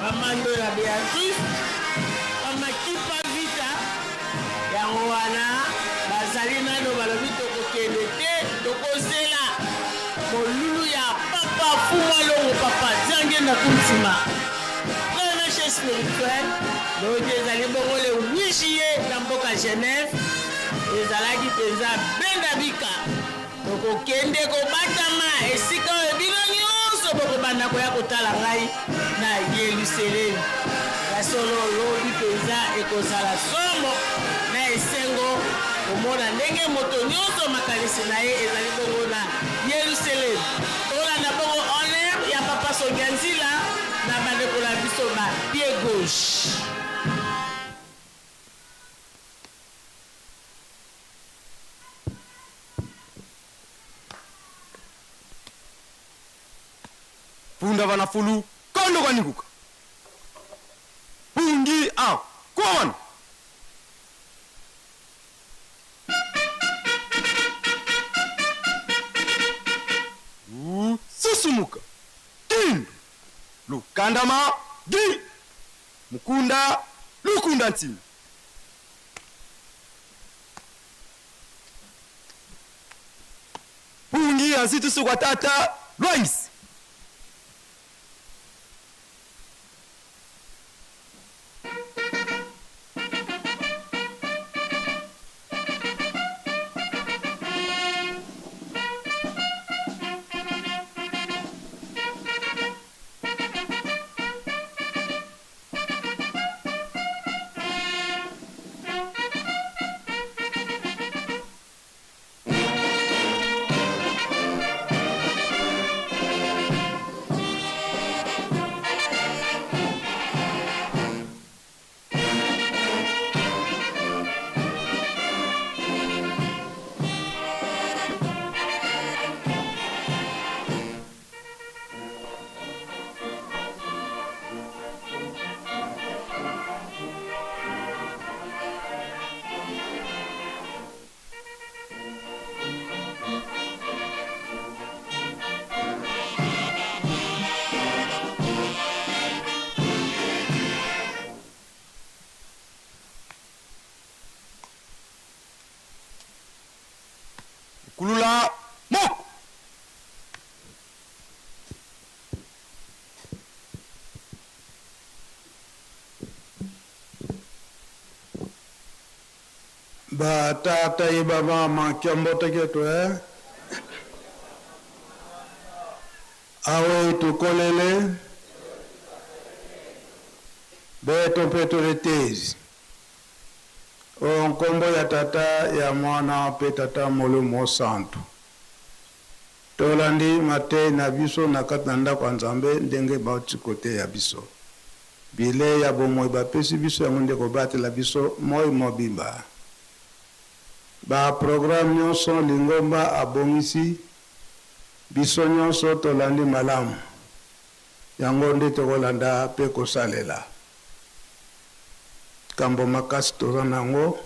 [SPEAKER 13] mama Ndola Beatrice, mama Kipa Vita. Yango wana bazali nano balobi tokokende te, tokozela molulu ya papa Fuma Longo, papa Diangenda Kuntima, premier chef spirituel. Lobi ezali bongo le 8 juillet na mboka Genève, ezalaki mpenza benda bika. Tokokende kobatama esika oyo bino nyonso bokobanda koya kotala ngai na Yelusalemi. Ya solo, lobi mpenza ekozala somo na esengo komona ndenge moto nyonso makanisi na ye ezali bongo na Yelusalemi. Tolanda bongo honneur ya Papa Songianzila na bandeko na biso ba pied gauche.
[SPEAKER 14] Punda vana fulu kondo kwanikuka pungi a kuwa Susumuka kindu lukandama gi mukunda lukunda ntsini. Pungi ya nsitu sukwa tata lwangisi. Kulula moko.
[SPEAKER 11] Ba tata ye ba mama kiambote ketu eh? Awe tukolele beto mpe toletezi o nkombo ya Tata ya Mwana mpe Tata Molimo Mosantu. Tolandi mateyi na biso na kati na ndako ya Nzambe ndenge bauti koteya biso. Bilei ya bomoi bapesi biso yango nde kobatela biso moi mobimba. Ba programme nyonso lingomba abongisi, biso nyonso tolandi malamu. Yango nde tokolanda mpe kosalela. Likambo makasi toza na yango,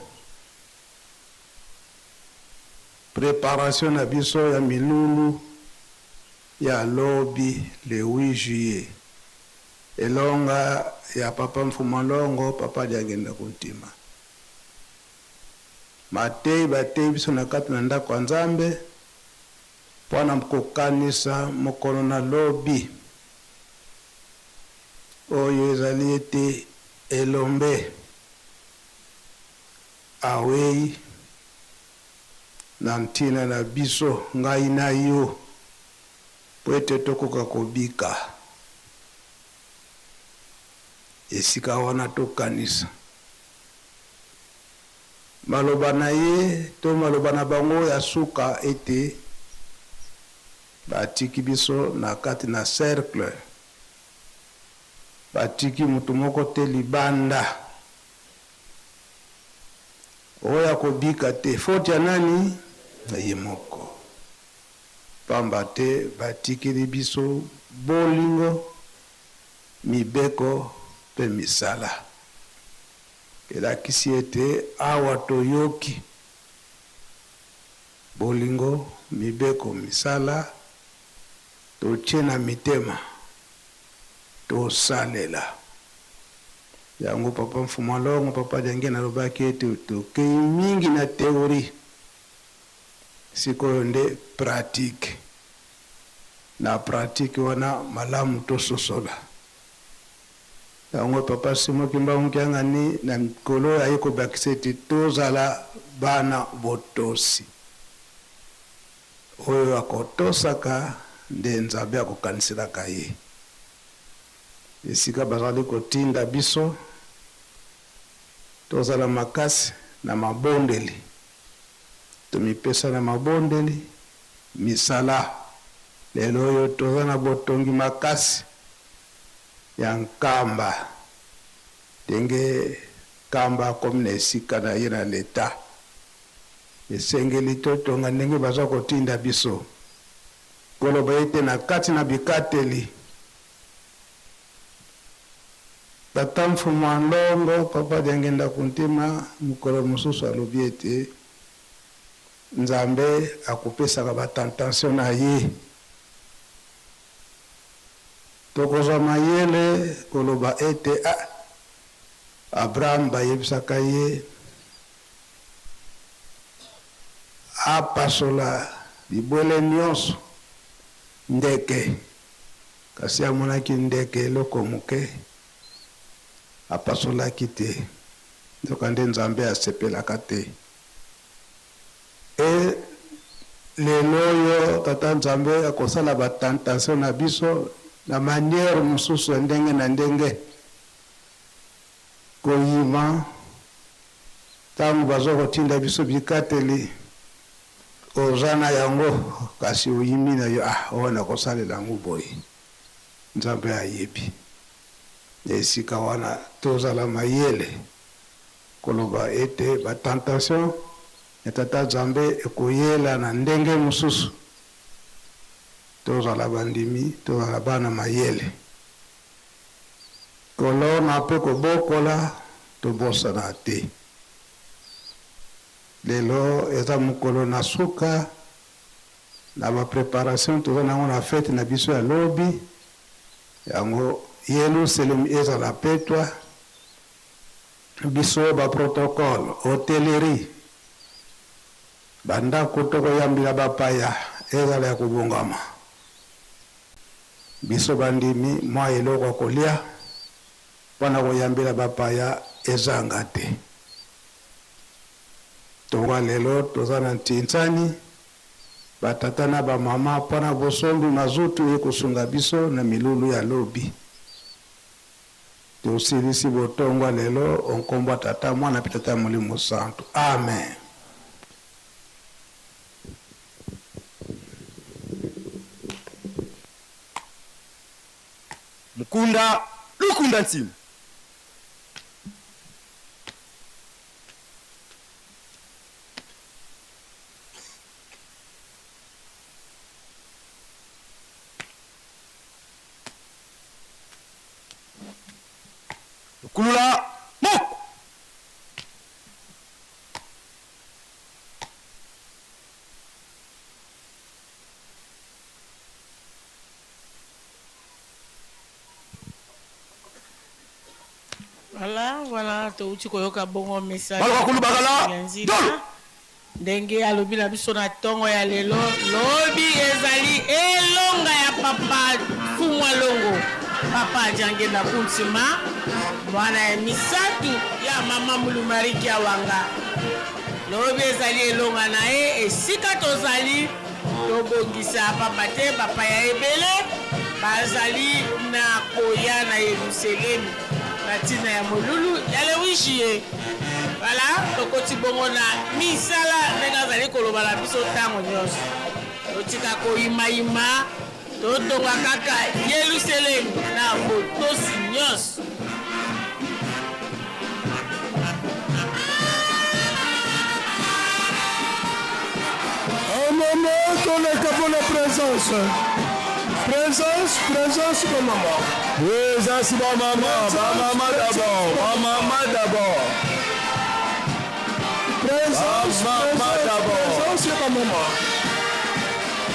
[SPEAKER 11] preparation na biso ya milulu ya lobi le 8 juillet. Elonga ya Papa Mfuma Longo, Papa Diangenda Kuntima. Mateyi bateyi biso na kati na ndako ya Nzambe mpo na kokanisa mokolo na lobi oyo ezali ete elombe awei na ntina na biso, ngai na yo, mpo ete tokoka kobika. Esika wana tokanisa maloba na ye to maloba na bango ya suka ete batiki biso na kati na cercle, batiki moto moko te libanda. Oyo akobika te, faute ya nani? Na ye moko. Pamba te batikeli biso bolingo, mibeko mpe misala. Elakisi ete awa toyoki bolingo, mibeko, misala, totie na mitema. Tosalela yango. Papa Mfumu Alongo, Papa Diangienda alobaki ete tokei mingi na theorie, sikoyo nde pratique. Na pratique wana malamu tososola yango. Papa Simon Kimbangu Kiangani na mikolo oyo aye kobakisa ete tozala bana botosi. Oyo akotosaka nde Nzambe akokaniselaka ye. Esika bazali kotinda biso tozala makasi na mabondeli, tomipesa na mabondeli, misala. Lelo oyo toza na botongi makasi ya Nkamba, ndenge Nkamba akomi na esika na ye na leta. Esengeli totonga ndenge baza kotinda biso. Koloba ete na kati na bikateli, Tata Mfumu a Nlongo, Papa Diangienda Kuntima, mokolo mosusu alobi ete Nzambe akopesaka ba tentation na ye. Tokozwa mayele koloba ete, Ah, Abraham bayebisaka ye Apasola bibwele nionso, ndeke, kasi amonaki ndeke eloko moke, apasolaki te, nzokande Nzambe asepelaka te. E lelo oyo Tata Nzambe akosala ba tentation na biso na manière mosusu ya ndenge na ndenge. Koyima, Tango bazo kotinda biso bikateli, oza na yango kasi oyimi na yo, ah oyo nakosalela yango boye. Nzambe ayebi. Na esika wana tozala mayele koloba ete ba tentation ya Tata Nzambe ekoyela na ndenge mosusu. Tozala bandimi, tozala bana mayele. Kolona mpe kobokola tobosana te. Lelo eza mokolo na suka na ba preparation toza na yango na fete na biso ya lobi. Yango Yeluselemi ezala petwa, biso ba protocole, hotellerie, ba ndako tokoyambila bapaya ezala ya kobongama. Biso bandimi, mwa eloko ya kolia mpo na koyambela bapaya ezanga te. Tongo ya lelo toza na Ntinsani, ba tata na ba mama mpo na bosombi mazutu ekosunga biso na milulu ya lobi. Tosilisi botongo ya lelo o nkombo ya Tata, Mwana mpe Tata Molimo Santu. Amen.
[SPEAKER 14] Mukunda lukunda ntima. Lukulula moko.
[SPEAKER 13] Voilà, voilà, touti koyoka bongo message
[SPEAKER 14] Baloka kulubakala,
[SPEAKER 13] ya nzila. Ndenge alobi na biso na tongo ya lelo, lobi ezali elonga ya papa Fumwa Longo, papa Diangenda Kuntima, mwana ya misatu ya mama Mulumari Kiawanga. Lobi ezali elonga na ye, esika tozali tobongisa, pamba te bapaya ebele bazali na koya na Yeluselemi na ntina ya molulu ya le 8 juillet. Voilà, tokoti bongo na misala ndenge azali koloba na biso ntango nyonso. Totika koyimayima, totonga kaka Yeluselemi na botosi nyonso.
[SPEAKER 15] Un moment toleka mpo na présence. Présence, présence ba maman.
[SPEAKER 14] Présence ba maman, ba maman d'abord, ba maman d'abord.
[SPEAKER 15] Présence,
[SPEAKER 14] Ba maman
[SPEAKER 15] présence,
[SPEAKER 14] d'abord.
[SPEAKER 15] présence ya ba maman.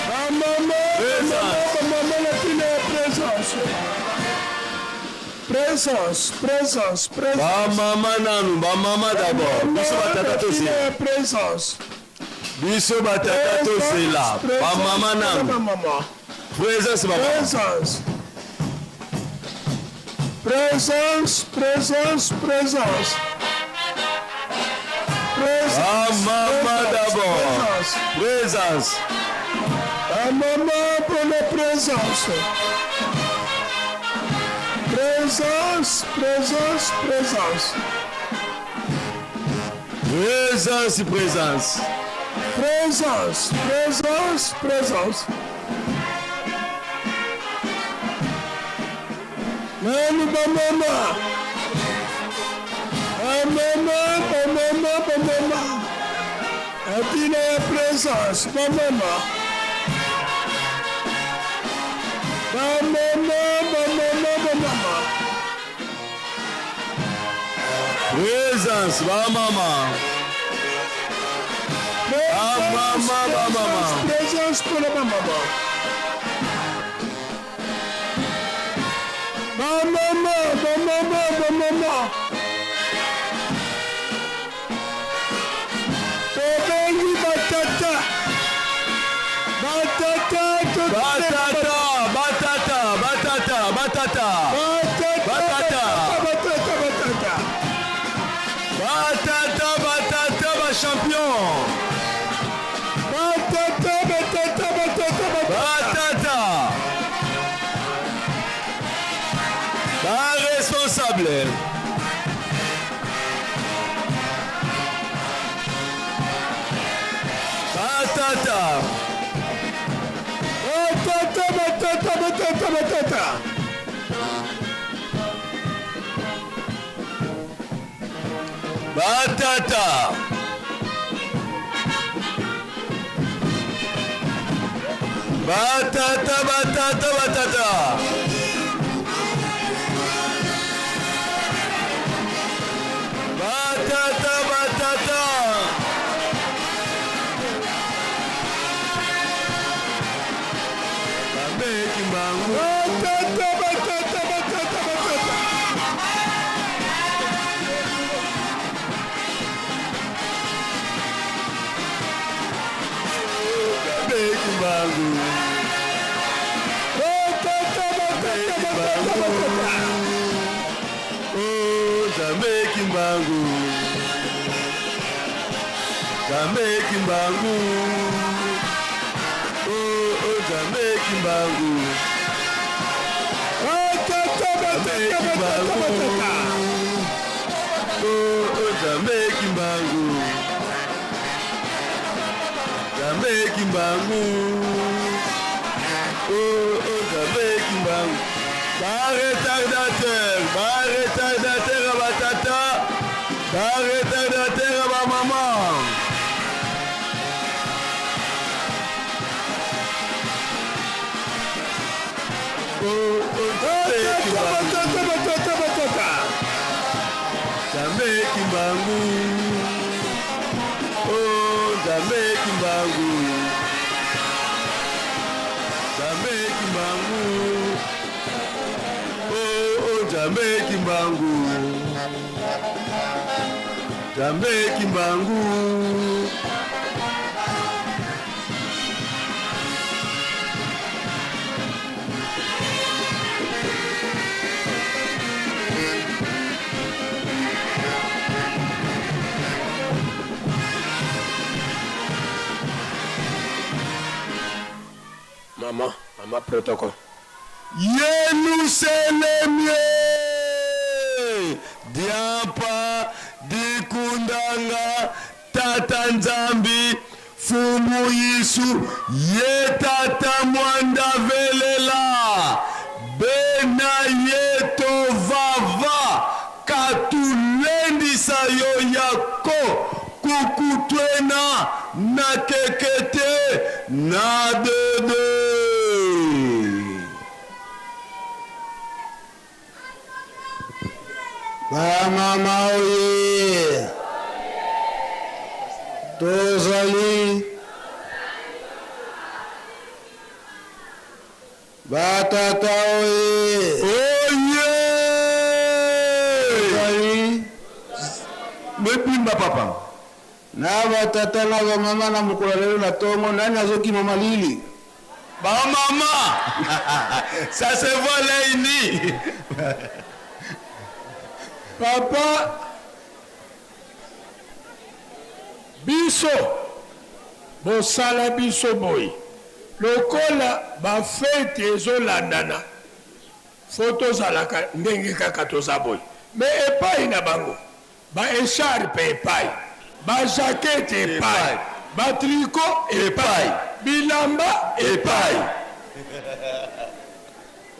[SPEAKER 15] Ba maman, ba maman, ba maman na tina ya présence. Présence, présence, présence.
[SPEAKER 14] Bamama nanu, bamama d'abord. Biso batata tozela.
[SPEAKER 15] Présence.
[SPEAKER 14] Biso batata tozela. Bamama nanu. Présence bamama.
[SPEAKER 15] Présence. Présence, présence, présence. Présence.
[SPEAKER 14] Bamama d'abord. Présence.
[SPEAKER 15] Bamama pour la présence. Présence, présence, présence.
[SPEAKER 14] Présence, présence.
[SPEAKER 15] Présence, présence, présence. Nani bamama. Bamama, bamama, bamama. Atina ya présence, bamama. Bamama, bamama, bamama.
[SPEAKER 14] Présence, bamama. Bamama, bamama.
[SPEAKER 15] Présence pour la bamama. Bamama, bamama, bamama. Tobengi batata. Batata,
[SPEAKER 14] Batata, batata, batata, batata.
[SPEAKER 15] Batata, batata, batata.
[SPEAKER 14] Batata, batata, ba champion.
[SPEAKER 15] Batata, batata, batata, batata.
[SPEAKER 14] Batata. Ba responsable. Batata.
[SPEAKER 15] Batata, batata, batata, batata.
[SPEAKER 14] Batata. Batata, batata, batata. Batata, batata. Bameki mbangu.
[SPEAKER 15] Batata, batata, batata, batata.
[SPEAKER 14] Bameki mbangu.
[SPEAKER 15] Batata, batata, batata, batata.
[SPEAKER 14] Oh, Nzambe kimbangu. Nzambe kimbangu. Oh, oh, Nzambe kimbangu.
[SPEAKER 15] Batata, batata, batata, batata.
[SPEAKER 14] Oh, oh, Nzambe kimbangu. Nzambe kimbangu. Oh, oh, Nzambe kimbangu. Ba retardateur, ba retardateur ya batata, ba retardateur ya bamama. Oh, oh, Nzambe kimbangu.
[SPEAKER 15] Batata, batata, batata.
[SPEAKER 14] Nzambe kimbangu. Oh, Nzambe kimbangu. Nzambe kimbangu. Oh, oh, Nzambe kimbangu. Nzambe kimbangu.
[SPEAKER 8] Maman, maman protocole.
[SPEAKER 14] Yelusalemi diampa dikundanga tata nzambi fumu yisu ye tata mwanda velela bena ye tovava katulendisa yo yako kukutwena na kekete na dede.
[SPEAKER 11] Bamama oye! Tozali batata oye!
[SPEAKER 14] Oye! Bebimba papa.
[SPEAKER 11] Na ba tata na ba mama na mokolo ya lelo na tongo, nani azokima malili?
[SPEAKER 14] Ba mama! Ça se voit l'œil nu.
[SPEAKER 8] Papa, biso bosala biso boye lokola ba fete ezolandana faut tozalaka ndenge kaka toza boye mais epayi na bango Ba echarpe epayi, ba jaquette epayi, ba tricot epayi, bilamba epayi.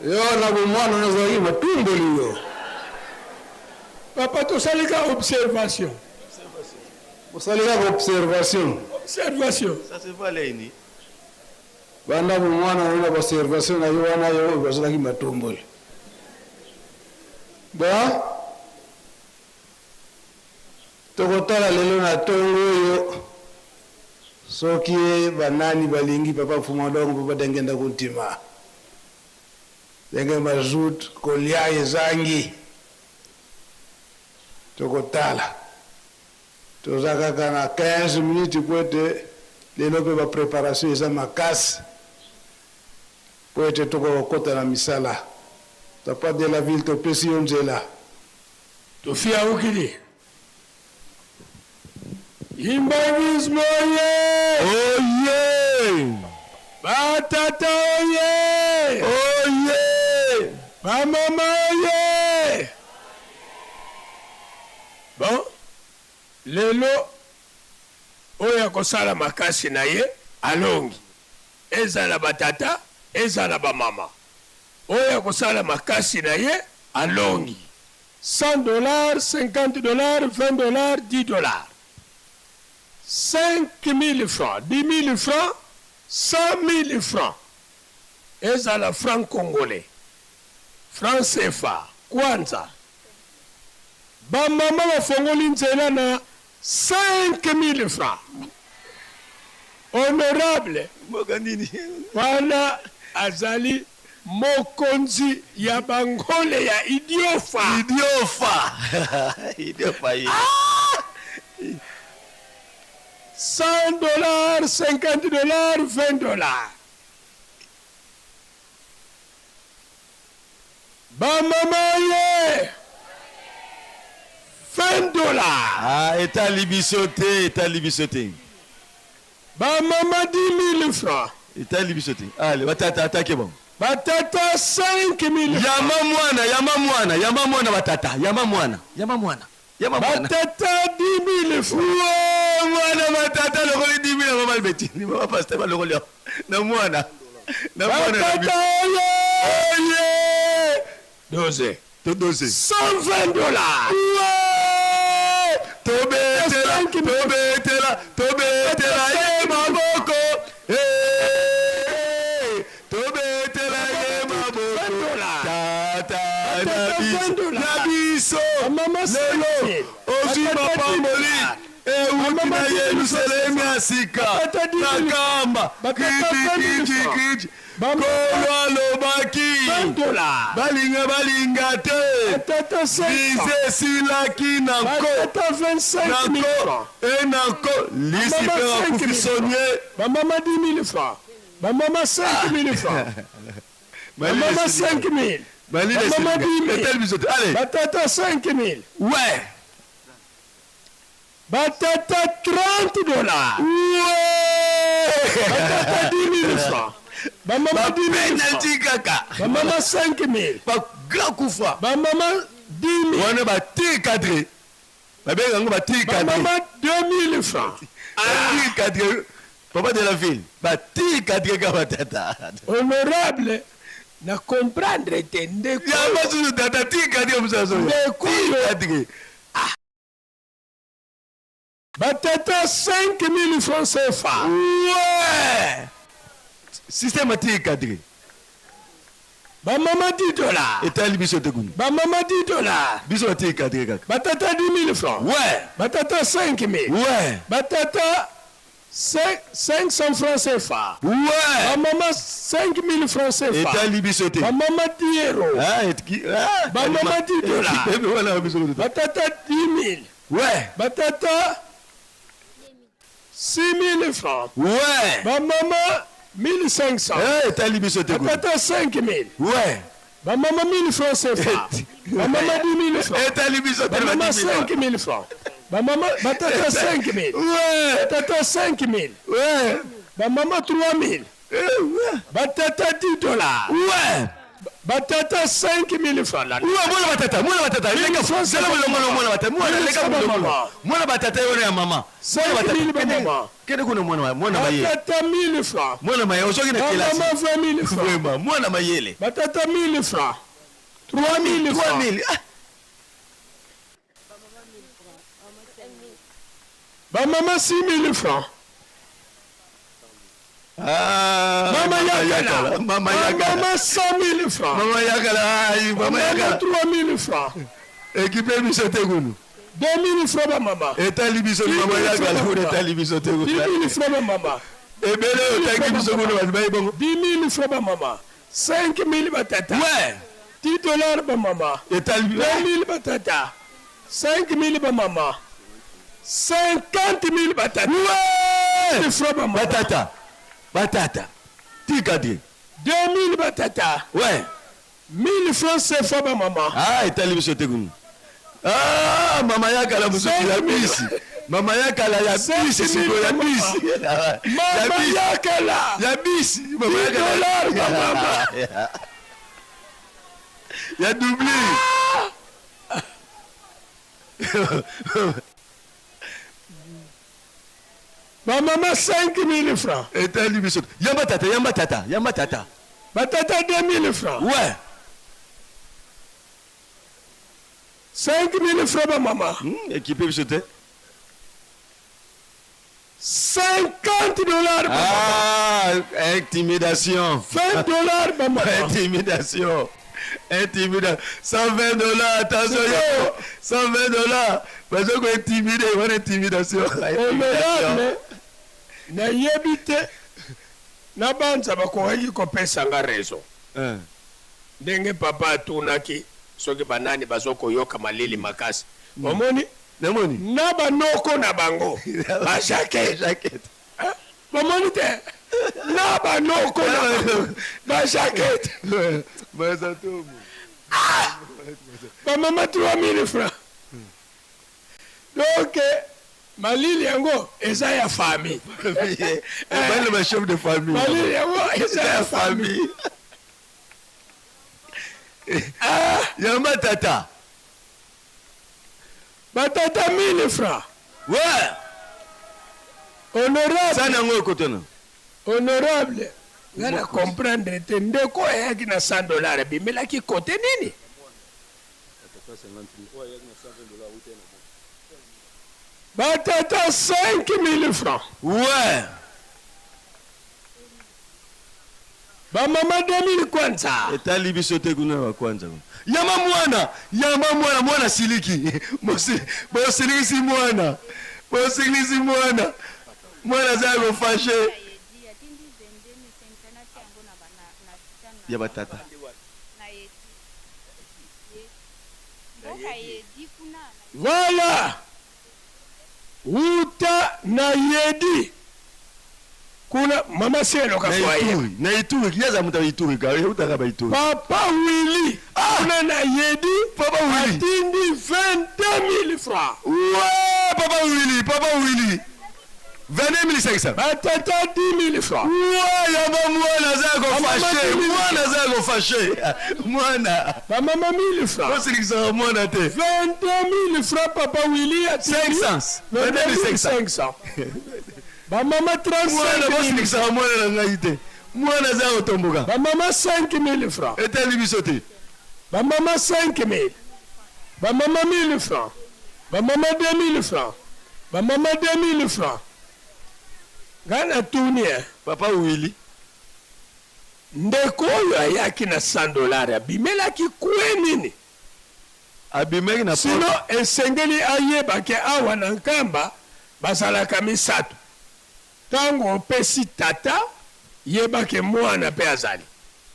[SPEAKER 11] Yo na bomwana nazalaki matumboli yo.
[SPEAKER 8] Papa tosali kaka observation.
[SPEAKER 11] Osali kaka observation.
[SPEAKER 8] Observation.
[SPEAKER 14] Ça se voit l'œil
[SPEAKER 11] Banda bomwana na yo na ba observation na yo wana yo bazalaki matumboli. Bon. Tokotala lelo na tongo oyo soki ba nani balingi papa Mfumu Adongo papa Diangienda Kuntima. Ndenge mazout kolia ezangi. Tokotala. Toza kaka na 15 minutes po ete lelo pe ba preparation eza makasi po ete tokoka kokota na misala. Papa de la ville topesi yo nzela.
[SPEAKER 8] Tofia ukili. Imbangisme oye!
[SPEAKER 14] Oye!
[SPEAKER 8] Ba tata oye!
[SPEAKER 14] Oye!
[SPEAKER 8] Ba mama oye! Bon, lelo oyo akosala makasi na ye alongi. Ezala ba tata, ezala ba mama. Oyo akosala makasi na ye alongi. 100 dollars, 50 dollars, 20 dollars, 10 dollars. 5000 francs, 10000 francs, 100000 francs. Ezala franc congolais, franc CFA, kwanza. Ba mama bafongoli nzela na 5000 francs. Honorable
[SPEAKER 14] Mboka nini?
[SPEAKER 8] Wana azali mokonzi ya bangole ya Idiofa.
[SPEAKER 14] Idiofa. Idiofa ye.
[SPEAKER 8] Ah! 100 dollars, 50 dollars, 20 dollars. Ba mama ye 20 dollars.
[SPEAKER 14] Ah, etali biso te, etali biso te.
[SPEAKER 8] Ba mama 10 000 francs.
[SPEAKER 14] Etali biso te. Allez, batata attaquez bango.
[SPEAKER 8] Batata 5 000
[SPEAKER 14] Yama mwana, yama mwana, yama mwana batata, yama mwana, yama mwana. Yama mwana.
[SPEAKER 8] Batata 10 000 francs.
[SPEAKER 14] Wow, mwana batata lokoli 10 000 mama Albertine, mama pasteur balokoli na mwana. Na mwana na
[SPEAKER 8] Batata oye!
[SPEAKER 14] Oye!
[SPEAKER 8] Dose.
[SPEAKER 14] To dose.
[SPEAKER 8] 120 dollars.
[SPEAKER 14] Ouais! Tobetela, tobetela, tobetela ye maboko. Hey! Tobetela ye maboko. Tata na biso, na biso. Lelo ozwi mapamboli euti na Yelusalemi ya sika na kamba kiti kiti kiti. Nkolo alobaki balinga balinga te vize esilaki na nko na nko e na nko Lucifer akufi sonie.
[SPEAKER 8] Bamama 10 000 francs. Bamama 5 000 francs. Bamama 5 000. Bamama 10 000. Batata 5 000.
[SPEAKER 14] Ouais.
[SPEAKER 8] Batata 30 dollars.
[SPEAKER 14] Ouais.
[SPEAKER 8] Batata 10 000 francs. Bamama 10 000
[SPEAKER 14] Penalty kaka.
[SPEAKER 8] Bamama 5 000.
[SPEAKER 14] Ba grand kufa.
[SPEAKER 8] Bamama 10 000.
[SPEAKER 14] Wana ba tir cadré. Babenga yango ba tir cadré.
[SPEAKER 8] Bamama 2 000 francs.
[SPEAKER 14] Ba tir cadré. Papa de la ville. Ba tir cadré kaka batata.
[SPEAKER 8] Honorable na comprendre te ndeko.
[SPEAKER 14] Yamba susu tata tir cadré musaso.
[SPEAKER 8] Ndeko.
[SPEAKER 14] Tir cadré.
[SPEAKER 8] Batata 5000 francs CFA.
[SPEAKER 14] Ouais! Système tir cadré.
[SPEAKER 8] Ba mama 10 dollars.
[SPEAKER 14] Etali biso te kuna.
[SPEAKER 8] Ba mama 10 dollars.
[SPEAKER 14] Biso ba tir cadré kaka.
[SPEAKER 8] Batata 10 000 francs.
[SPEAKER 14] Ouais.
[SPEAKER 8] Batata 5 000.
[SPEAKER 14] Ouais.
[SPEAKER 8] Batata. 500 francs CFA.
[SPEAKER 14] Ouais.
[SPEAKER 8] Ba mama 5000 francs CFA.
[SPEAKER 14] Etali biso te.
[SPEAKER 8] Ba mama 10 euros.
[SPEAKER 14] Ah, et qui ah,
[SPEAKER 8] Ba mama 10 dollars.
[SPEAKER 14] Wana biso
[SPEAKER 8] Ba tata 10 000.
[SPEAKER 14] Ouais.
[SPEAKER 8] Ba tata 6000 francs.
[SPEAKER 14] Ouais.
[SPEAKER 8] Ba mama 1500.
[SPEAKER 14] Eh, etali biso te.
[SPEAKER 8] Ba tata 5000.
[SPEAKER 14] Ouais.
[SPEAKER 8] Ba mama 1000 francs CFA. Ba mama 10 000 francs.
[SPEAKER 14] Etali biso te.
[SPEAKER 8] Ba mama 5000 francs. Ba mama ba tata 5000.
[SPEAKER 14] Ouais.
[SPEAKER 8] Ba tata 5000.
[SPEAKER 14] Ouais.
[SPEAKER 8] Ba mama 3000. Ba tata 10 dollars.
[SPEAKER 14] Ouais.
[SPEAKER 8] Ba tata 5000 francs.
[SPEAKER 14] Ouais, mwana batata, mwana batata. Leka zela molongo mwana batata. Mwana leka molongo. Mwana batata yo ya mama.
[SPEAKER 8] 5000 ba mama.
[SPEAKER 14] Kende kuna mwana mwana mayele.
[SPEAKER 8] Ba tata 1000 francs.
[SPEAKER 14] Mwana mayele ozoki na kelasi.
[SPEAKER 8] Ba mama 20000 francs.
[SPEAKER 14] Vraiment, mwana mayele.
[SPEAKER 8] Ba tata 1000 francs. 3000 francs.
[SPEAKER 14] 3000. Ah.
[SPEAKER 8] Ba mama 6000 francs.
[SPEAKER 14] Ah,
[SPEAKER 8] mama yakala.
[SPEAKER 14] Mama yakala.
[SPEAKER 8] Mama 100 000 francs.
[SPEAKER 14] Mama yakala. Ay, mama yakala.
[SPEAKER 8] 3 000 francs.
[SPEAKER 14] Équipe biso te kunu.
[SPEAKER 8] 2 000 francs ba mama.
[SPEAKER 14] Etali biso mama yakala kuna etali biso te
[SPEAKER 8] 10 000 francs ba mama.
[SPEAKER 14] Ebele otangi biso kuna bato bayi bongo.
[SPEAKER 8] 10 000 francs ba mama. 5 000 ba tata.
[SPEAKER 14] Ouais.
[SPEAKER 8] 10 dollars ba mama.
[SPEAKER 14] Etali
[SPEAKER 8] 2 000 ba tata. 5 000 ba mama. 50 000 ba tata.
[SPEAKER 14] Ouais.
[SPEAKER 8] 000 francs ba mama.
[SPEAKER 14] Batata. Batata. Tika te.
[SPEAKER 8] 2 000 ba tata.
[SPEAKER 14] Ouais.
[SPEAKER 8] 1000 francs CFA ba mama.
[SPEAKER 14] Ah, etali biso te kuna. Ah, mama yakala mosusu ya bisi. Mama yakala ya bisi sikoyo ya bisi.
[SPEAKER 8] Mama yakala.
[SPEAKER 14] Ya bisi. Mama
[SPEAKER 8] 10 dollars ba mama.
[SPEAKER 14] Ya doubli.
[SPEAKER 8] Ba mama 5000 francs.
[SPEAKER 14] Etali biso. Yamba tata, yamba tata, yamba tata.
[SPEAKER 8] Ba tata 2000 francs.
[SPEAKER 14] Ouais.
[SPEAKER 8] 5000 francs ba mama.
[SPEAKER 14] Équipe biso te.
[SPEAKER 8] 50 dollars ba
[SPEAKER 14] Ah, intimidation.
[SPEAKER 8] 20 dollars ba mama.
[SPEAKER 14] Intimidation. Intimidation. 120 dollars, attention. yo. 120 dollars. Parce que intimidé, wana intimidation.
[SPEAKER 8] Honorable, nayebi te na banza bakokaki kopesa nga raison ndenge papa atunaki soki banani bazokoyoka malili makasi omoni
[SPEAKER 14] namoni
[SPEAKER 8] na banoko na bango bajakete bomoni te na banoko na bango bajakete bamama 3000 francs donc malili yango eza ya famille.
[SPEAKER 14] Ebali ba chef de famille.
[SPEAKER 8] Malili yango eza ya famille.
[SPEAKER 14] Yamba tata.
[SPEAKER 8] Batata 1000 francs.
[SPEAKER 14] Ouais.
[SPEAKER 8] Honorable.
[SPEAKER 14] Sana yango ekotona.
[SPEAKER 8] Honorable. Nga na comprendre te ndeko ayaki na 100 dollars ebimelaki kote nini? Batata 5000 francs.
[SPEAKER 14] Ouais.
[SPEAKER 8] Bamama 2000 kwanza.
[SPEAKER 14] Etali biso te kuna ba kwanza. Yamba mwana, yamba mwana, mwana siliki. Bosilikisi mwana. Bosilikisi mwana. Mwana aza kofashe. Ya batata.
[SPEAKER 8] Voilà. Uta na yedi. Kuna mama selo
[SPEAKER 14] Na
[SPEAKER 8] ka foyer.
[SPEAKER 14] Ituri, na Ituri, yaza mutu ya Ituri ka, utaka ba Ituri.
[SPEAKER 8] Papa Willy. Kuna na yedi.
[SPEAKER 14] Papa Willy.
[SPEAKER 8] Atindi 22 000 francs.
[SPEAKER 14] Ouais, Papa Willy, Papa Willy. 22 500.
[SPEAKER 8] Batata 10 000 francs.
[SPEAKER 14] Ouais, yamba mwana aza kofashe. Mwana aza kofashe. Mwana.
[SPEAKER 8] Bamama 1000 francs.
[SPEAKER 14] Bosilikisaka mwana te.
[SPEAKER 8] 22 000 francs Papa Willy atindi.
[SPEAKER 14] 500.
[SPEAKER 8] 22 500. Bamama 35
[SPEAKER 14] Mwana
[SPEAKER 8] 000.
[SPEAKER 14] bosilikisaka mwana na ngai te. Mwana aza kotomboka.
[SPEAKER 8] Bamama 5 000 francs.
[SPEAKER 14] Etali biso te.
[SPEAKER 8] Bamama 5 000. Bamama 1000 francs. Bamama 2000 francs. Bamama 2000 francs. Nga natuni eh.
[SPEAKER 14] Papa Willy.
[SPEAKER 8] Ndeko oyo ayaki na 100 dollars abimelaki kwe nini?
[SPEAKER 14] Abimaki na
[SPEAKER 8] Sino esengeli ayeba ke awa na Nkamba bazalaka misato. Ntango opesi Tata, yeba ke Mwana mpe azali.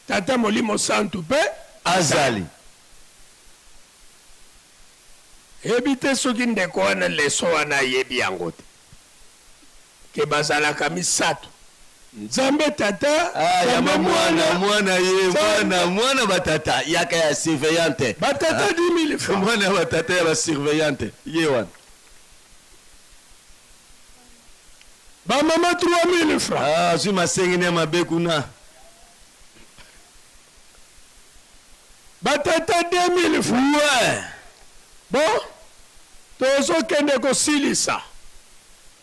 [SPEAKER 8] Tata Molimo Santu mpe
[SPEAKER 14] azali.
[SPEAKER 8] Yebi te soki ndeko wana leçon wana ayebi yango te ke bazalaka misatu Nzambe Tata,
[SPEAKER 14] Ah,
[SPEAKER 8] Nzambe
[SPEAKER 14] yamba mwana
[SPEAKER 8] Mwana,
[SPEAKER 14] mwana ye
[SPEAKER 8] Nzambe
[SPEAKER 14] mwana mwana batata yaka ya surveillante
[SPEAKER 8] Batata 10 000 francs.
[SPEAKER 14] Mwana ya batata ya ba surveillante ye wana.
[SPEAKER 8] Ba mama 3000 francs.
[SPEAKER 14] Ah, azwi masengene ya mabe kuna.
[SPEAKER 8] Ba tata 2000 francs.
[SPEAKER 14] Ouais.
[SPEAKER 8] Bon, tozokende kosilisa.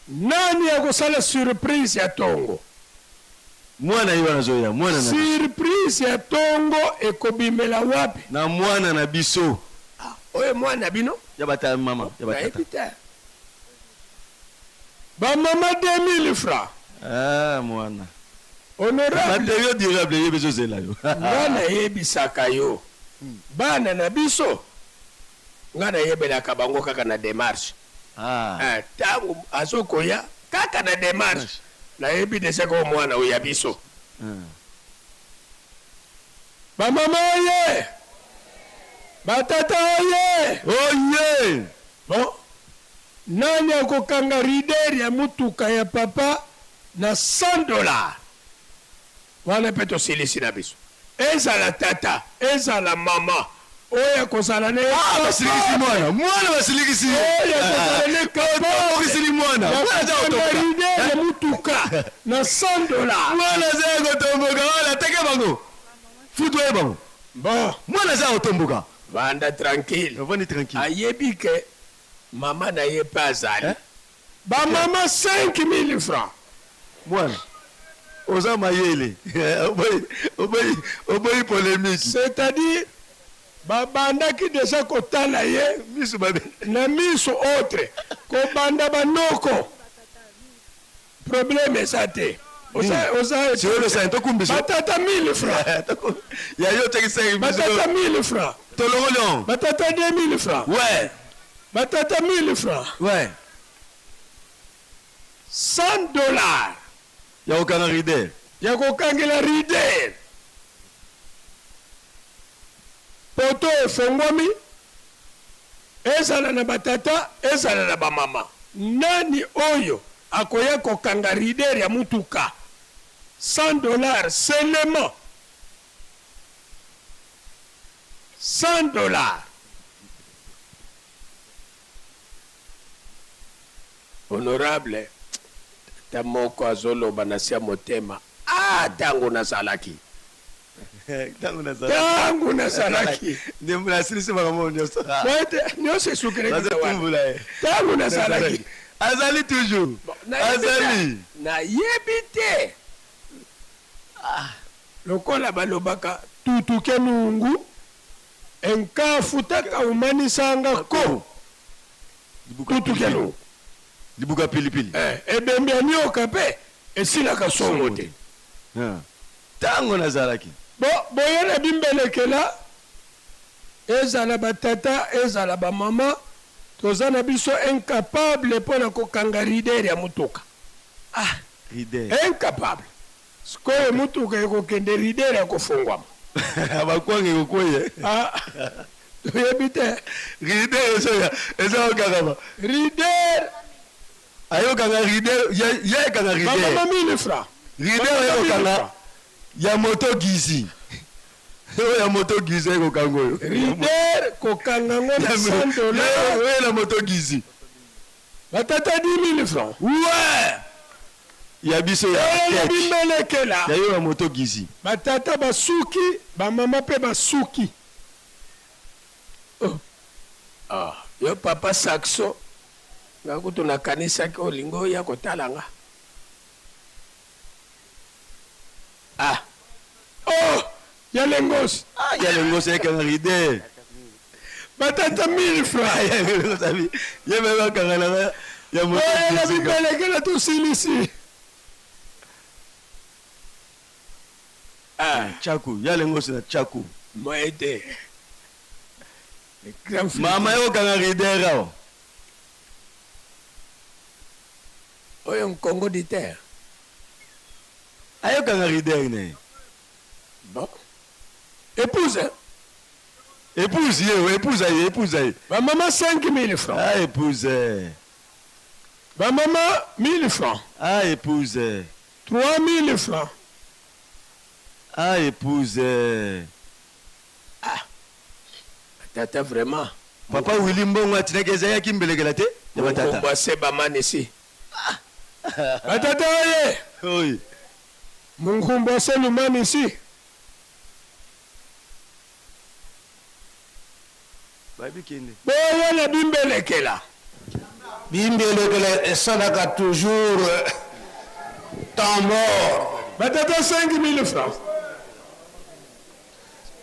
[SPEAKER 8] Nani akosala surprise ya tongo?
[SPEAKER 14] Mwana ye wana azoya, mwana na biso.
[SPEAKER 8] Surprise ya tongo ekobimela wapi?
[SPEAKER 14] Na mwana na biso.
[SPEAKER 8] Ah, oyo mwana na bino?
[SPEAKER 14] Ya ba mama, ya ba tata.
[SPEAKER 8] Nayebi te. Ba mama 2000 francs.
[SPEAKER 14] Ah, mwana.
[SPEAKER 8] Honorable.
[SPEAKER 14] Matériaux durable ye bezo zela yo.
[SPEAKER 8] Nga nayebisaka yo. Bana na biso nga nayebelaka bango kaka na demarche.
[SPEAKER 14] Ah.
[SPEAKER 8] Eh, tango azokoya kaka na demarche nayebi deja ko mwana oyo ya biso. Ba mama oye! Ba tata oye!
[SPEAKER 14] Oye!
[SPEAKER 8] Bon, nani akokanga rider ya mutuka ya papa na 100 dollars? Wana pe tosilisi na biso. Ezala tata, ezala mama, oyo akozala na ye
[SPEAKER 14] Ah, basilikisi mwana. Mwana basilikisi ye.
[SPEAKER 8] Oyo akozala na ye
[SPEAKER 14] Otombokisili mwana.
[SPEAKER 8] ya
[SPEAKER 14] Mwana aza
[SPEAKER 8] kokanga
[SPEAKER 14] kotomboka.
[SPEAKER 8] rider ya mutuka na 100 dollars.
[SPEAKER 14] Mwana aza ya kotomboka wana teke bango. Futu ye bango.
[SPEAKER 8] Bon.
[SPEAKER 14] Mwana aza ya kotomboka.
[SPEAKER 8] Vanda tranquille.
[SPEAKER 14] Avandi tranquille.
[SPEAKER 8] Ayebi ke mama na ye pe azali. Ba mama 5000 francs.
[SPEAKER 14] Mwana oza mayele. Oboyi oboyi oboyi polemique.
[SPEAKER 8] C'est-à-dire babandaki dejà kotala ye
[SPEAKER 14] miso mabe
[SPEAKER 8] na miso autre kobanda ba noko. Problème eza te. Oza oza
[SPEAKER 14] Tokumbisa.
[SPEAKER 8] Batata 1000 francs.
[SPEAKER 14] Ya yo otiaki 5000.
[SPEAKER 8] Batata 1000 francs.
[SPEAKER 14] Tolongoli yango.
[SPEAKER 8] Batata 2000 francs.
[SPEAKER 14] Ouais.
[SPEAKER 8] Batata 1000 francs.
[SPEAKER 14] Ouais.
[SPEAKER 8] 100 dollars.
[SPEAKER 14] Ya kokanga rider.
[SPEAKER 8] Ya kokangela rider. Poto efongwami ezala na batata ezala na bamama. Nani oyo akoya kokanga rider ya mutuka 100 dollars seulement 100 dollars. Honorable tata moko azoloba na se ya motema ah tango nazalaki Tango nazalaki.
[SPEAKER 14] Nde nasilisi makambo oyo nyonso.
[SPEAKER 8] Po ete nyonso esukelaki na wana.
[SPEAKER 14] Bazotumbola ye.
[SPEAKER 8] Tango nazalaki.
[SPEAKER 14] Azali toujours.
[SPEAKER 8] Nayebi te.
[SPEAKER 14] Azali.
[SPEAKER 8] Nayebi te. Ah, lokola balobaka tutuke nungu enkafu taka umanisanga ko tutuke nungu.
[SPEAKER 14] Libuka pilipili.
[SPEAKER 8] Eh, ebembe ya nioka pe esilaka songo te.
[SPEAKER 14] Ah. Tango nazalaki.
[SPEAKER 8] Bo, boye na bimbelekela, ezala ba tata, ezala ba mama, toza na biso incapable mpo na kokanga rider ya motuka. Ah,
[SPEAKER 14] Rider.
[SPEAKER 8] incapable. Sikoyo motuka ekokende rider ya kofongwama.
[SPEAKER 14] Bakwanga ekokweya.
[SPEAKER 8] Ah, toyebi te.
[SPEAKER 14] Rider ezoya, eza kokangama.
[SPEAKER 8] Rider.
[SPEAKER 14] Ayokanga rider, ye, ye ekanga rider.
[SPEAKER 8] Ba mama 1000 francs.
[SPEAKER 14] Rider
[SPEAKER 8] Ba mama
[SPEAKER 14] ayokanga
[SPEAKER 8] 1000 francs.
[SPEAKER 14] ya moto gizi. Oyo ya moto gizi ekokanga oyo.
[SPEAKER 8] Rider kokanga ngo na 100 dollars.
[SPEAKER 14] Oyo na moto gizi.
[SPEAKER 8] Batata 10000 francs.
[SPEAKER 14] Ouais. Ya biso ya
[SPEAKER 8] Oyo
[SPEAKER 14] tech.
[SPEAKER 8] bimbelekela.
[SPEAKER 14] Ya yo ya moto gizi.
[SPEAKER 8] Batata basuki, ba mama pe basuki. Oh. Ah, yo papa saxo. Nga kutu nakanisaki olingi oya kotala nga. Ah. Oh, ya lengos.
[SPEAKER 14] Ah, ya lengos ekanga rider.
[SPEAKER 8] Batata 1000 francs.
[SPEAKER 14] Ya lengos abi. Ye me bakanga na ya moto.
[SPEAKER 8] Oyo na bimbelekela tosilisi.
[SPEAKER 14] Ah, chaku, ya lengos na chaku.
[SPEAKER 8] Moyen te.
[SPEAKER 14] Mama yo kanga rider awa.
[SPEAKER 8] Oyo nkongo di terre.
[SPEAKER 14] Ayokanga rider na ye.
[SPEAKER 8] Bon. Épouse. Hein?
[SPEAKER 14] Épouse ye, épouse ye, épouse ye.
[SPEAKER 8] Ba maman 5000 francs.
[SPEAKER 14] Ah épouse.
[SPEAKER 8] Ba maman 1000 francs.
[SPEAKER 14] Ah épouse.
[SPEAKER 8] 3000 francs.
[SPEAKER 14] Ah épouse.
[SPEAKER 8] Ah. Tata vraiment.
[SPEAKER 14] Papa Willy Mbongo atinaki ezalaki mbelekela te ya batata.
[SPEAKER 8] Mbongo aseba manisi. Batata oye.
[SPEAKER 14] Oui.
[SPEAKER 8] Munkumbu aselu manisi.
[SPEAKER 14] Babi kende.
[SPEAKER 8] Boya na bimbelekela.
[SPEAKER 11] Bimbelekela esalaka toujours temps mort.
[SPEAKER 8] Batata 5000 francs.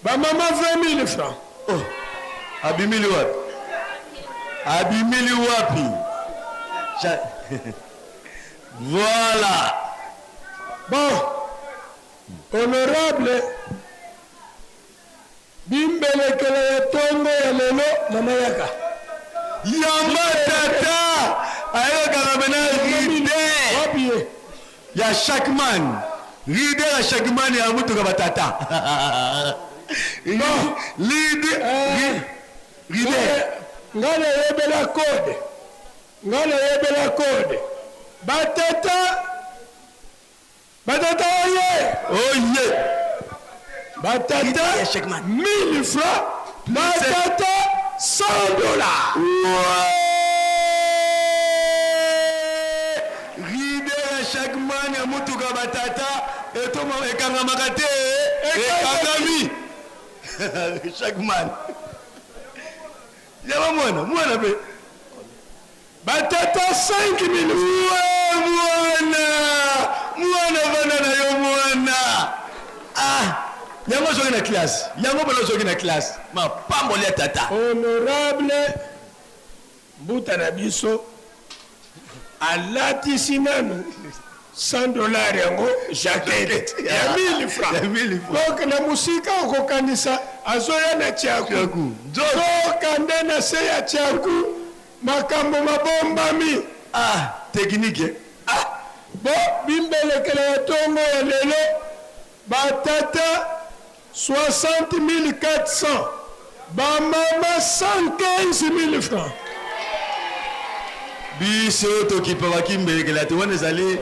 [SPEAKER 8] Ba mama 20000 francs.
[SPEAKER 14] Oh, abimili wapi? Abimili wapi? Voilà.
[SPEAKER 8] Bon, honorable bimbelekela ya tongo ya lelo mama yaka.
[SPEAKER 14] Yamba tata ayokaka mena ride.
[SPEAKER 8] Wapi ye?
[SPEAKER 14] Ya Shackman. Leader ya Shackman ya mutuka batata. Leader. Leader.
[SPEAKER 8] Nga nayebela code. Nga nayebela code. Batata. Batata oye.
[SPEAKER 14] Oye.
[SPEAKER 8] Batata 1000 francs. Batata 100 dollars.
[SPEAKER 14] Leader ya Shackman ya mutuka batata etoma ekangamaka te ekangami. Shackman. Yaba mwana, mwana pe.
[SPEAKER 8] Batata 5000
[SPEAKER 14] Uwe mwana, mwana vanda na yo mwana. Ah, yango soki na classe, yango bana soki na classe. Mapamboli ya tata.
[SPEAKER 8] Honorable mbuta na biso alatisi nanu 100 dollars yango jaquette ya 1000 francs. Donc na mosika okokanisa azoya na tiaku. Nzoka nde na se ya tiaku makambo mabombami.
[SPEAKER 14] Ah, technique.
[SPEAKER 8] Ah, bo bimbelekela ya tongo ya lelo batata 60400 ba mama 115000 francs.
[SPEAKER 14] Biso tokipaka kimbelekela te wana ezali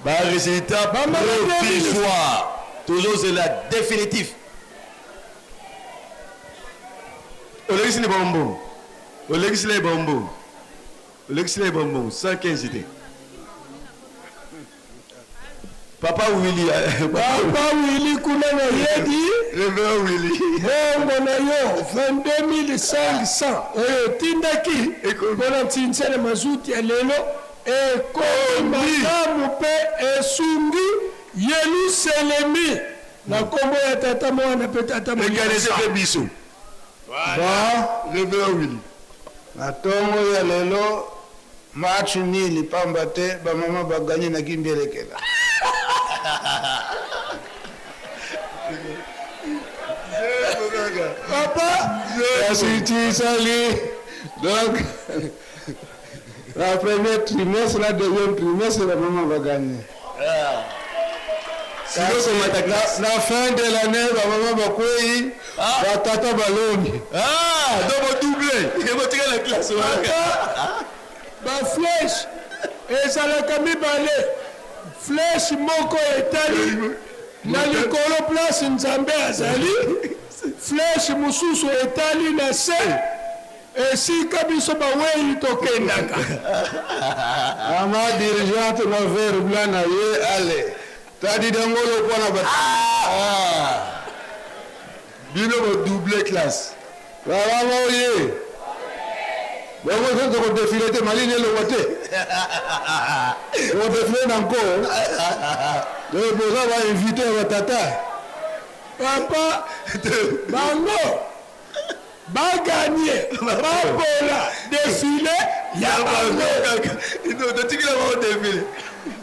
[SPEAKER 14] ba résultat provisoire tozozela définitif. Olekisi ni bonbon, olekisi na bonbon, olekisi na bonbon 115 te. Papa Willy,
[SPEAKER 8] Papa Willy kuna na yedi
[SPEAKER 14] Révérend Willy.
[SPEAKER 8] Bongo na yo 22500 oyo otindaki mpona ntinzele mazuti ya lelo ekomi malamu mpe esungi Yelusalemi na nkombo ya Tata, Mwana mpe Tata Molimo
[SPEAKER 14] Ekanisi mpe biso.
[SPEAKER 11] Bon,
[SPEAKER 14] Révérend Willy.
[SPEAKER 11] Na tongo ya lelo match nul pamba te ba mama ba gagner na kimbelekela.
[SPEAKER 8] Papa,
[SPEAKER 11] Kasi tisali donc la première trimestre la deuxième trimestre ba mama ba gagner. Kasi na fin de l'année ba mama bakwei ba tata balongi.
[SPEAKER 14] Ah, donc bo double. Botika na classe wana.
[SPEAKER 8] Ba flèche ezalaka mibale. Flèche moko etali na likolo place Nzambe azali, flèche mosusu etali na se esika biso bawei tokendaka.
[SPEAKER 11] Mama dirigeante na vert blanc na ye ale tadi dangolo mpona ba
[SPEAKER 14] ah. Bino bo double classe.
[SPEAKER 11] Baba oye. Bongo soki tokodefile te malini elongwa te. Tokodefile na nko. Donc boza ba invité ya batata.
[SPEAKER 8] Papa bango baganye bapola defile ya bango.
[SPEAKER 14] Totikila bango defile.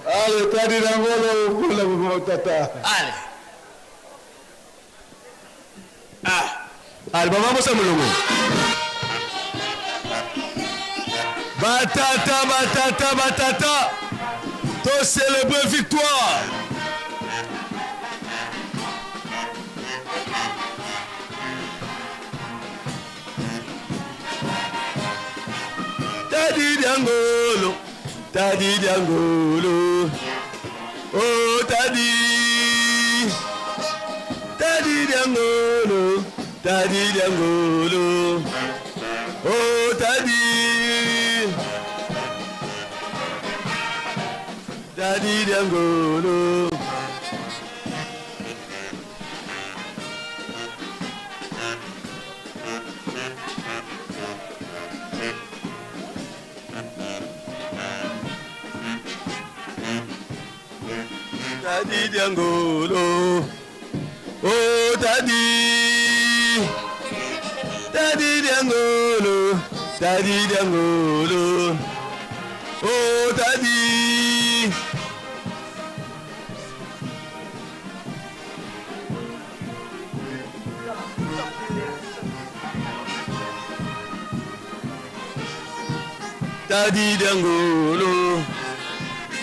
[SPEAKER 11] Ale tadi dangolo mpona tata.
[SPEAKER 14] Ale. Ah. Ale mama mosa molongo. Batata, batata, batata. To célébrer victoire. Tadi Diangolo, Tadi Diangolo, oh Tadi, Tadi Diangolo, Tadi Diangolo, oh Tadi, Tadi Diangolo. Tadi Diangolo, oh Tadi, Tadi Diangolo, Tadi Diangolo, oh Tadi. Tadi Diangolo,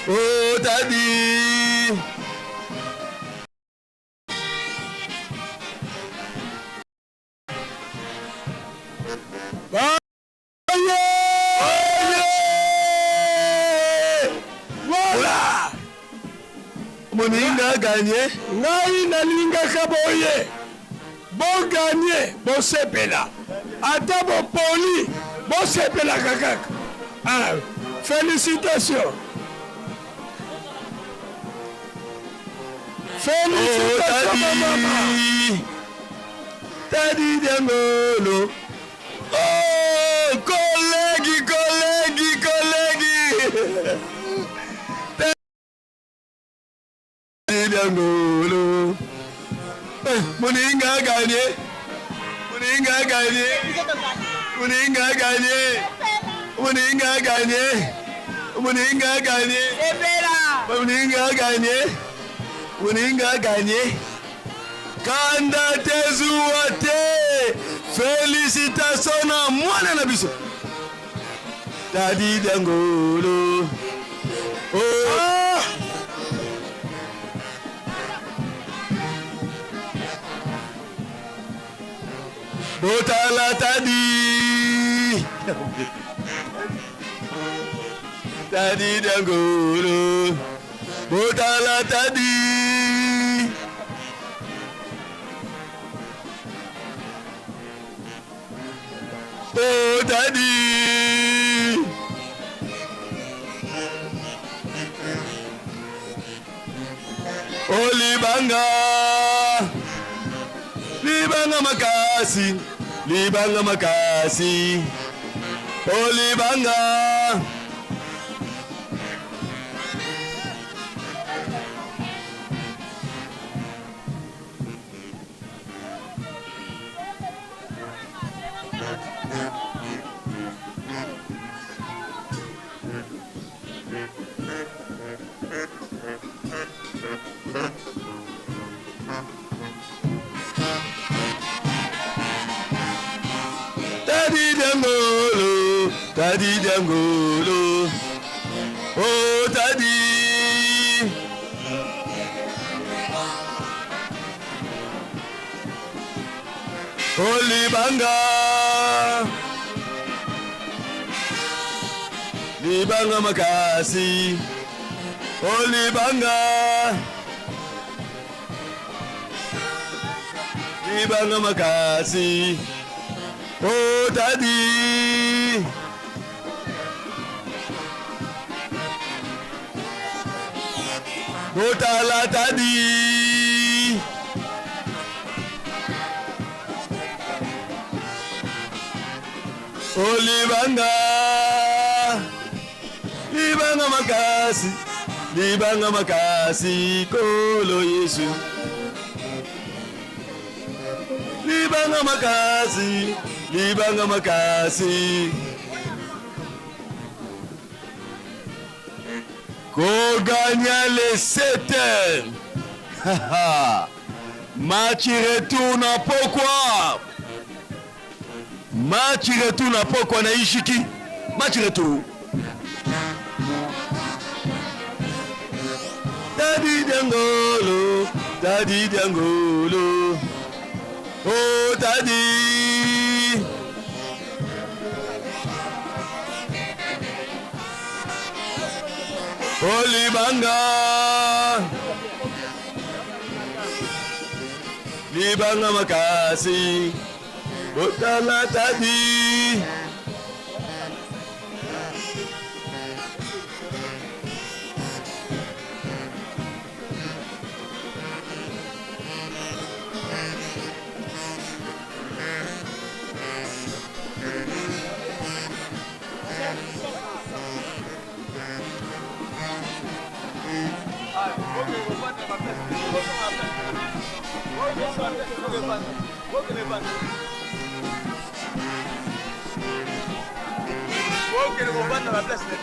[SPEAKER 14] oh Tadi.
[SPEAKER 8] Voilà!
[SPEAKER 14] Moninga gagné.
[SPEAKER 8] Ngai nalingaka boye. Boganye, bosepela. Ata bopoli, bosepelaka kaka. Ah, félicitations. Félicitations,
[SPEAKER 14] oh,
[SPEAKER 8] mama.
[SPEAKER 14] Tadi Diangolo. Oh, collègue, collègue, collègue. Tadi Diangolo. Eh, moninga gagné. Moninga gagné. Moninga gagné. Moninga gagné. Moninga gagné. Moninga gagné. Moninga gagné. Kanda te zuwa te. Félicitations na mwana na biso. Tadi Diangolo. Oh. Ah! Botala Tadi. Tadi Diangolo. Botala Tadi. Oh Tadi. Oh libanga. Libanga makasi. Libanga makasi. Oh libanga. Tadi Diangolo, Tadi Diangolo, oh Tadi. Oh libanga, libanga makasi, oh libanga, libanga makasi, oh Tadi. Botala Tadi. Oh libanga, libanga makasi, libanga makasi, kolo Yesu. Libanga makasi, libanga makasi. Koganya les 7 heures. Match retour na pokwa. Match retour na pokwa na Ishiki. Match retour. Tadi Diangolo, Tadi Diangolo. Oh Tadi. Olibanga libanga makasi botala tadi
[SPEAKER 15] Okende kovanda na place na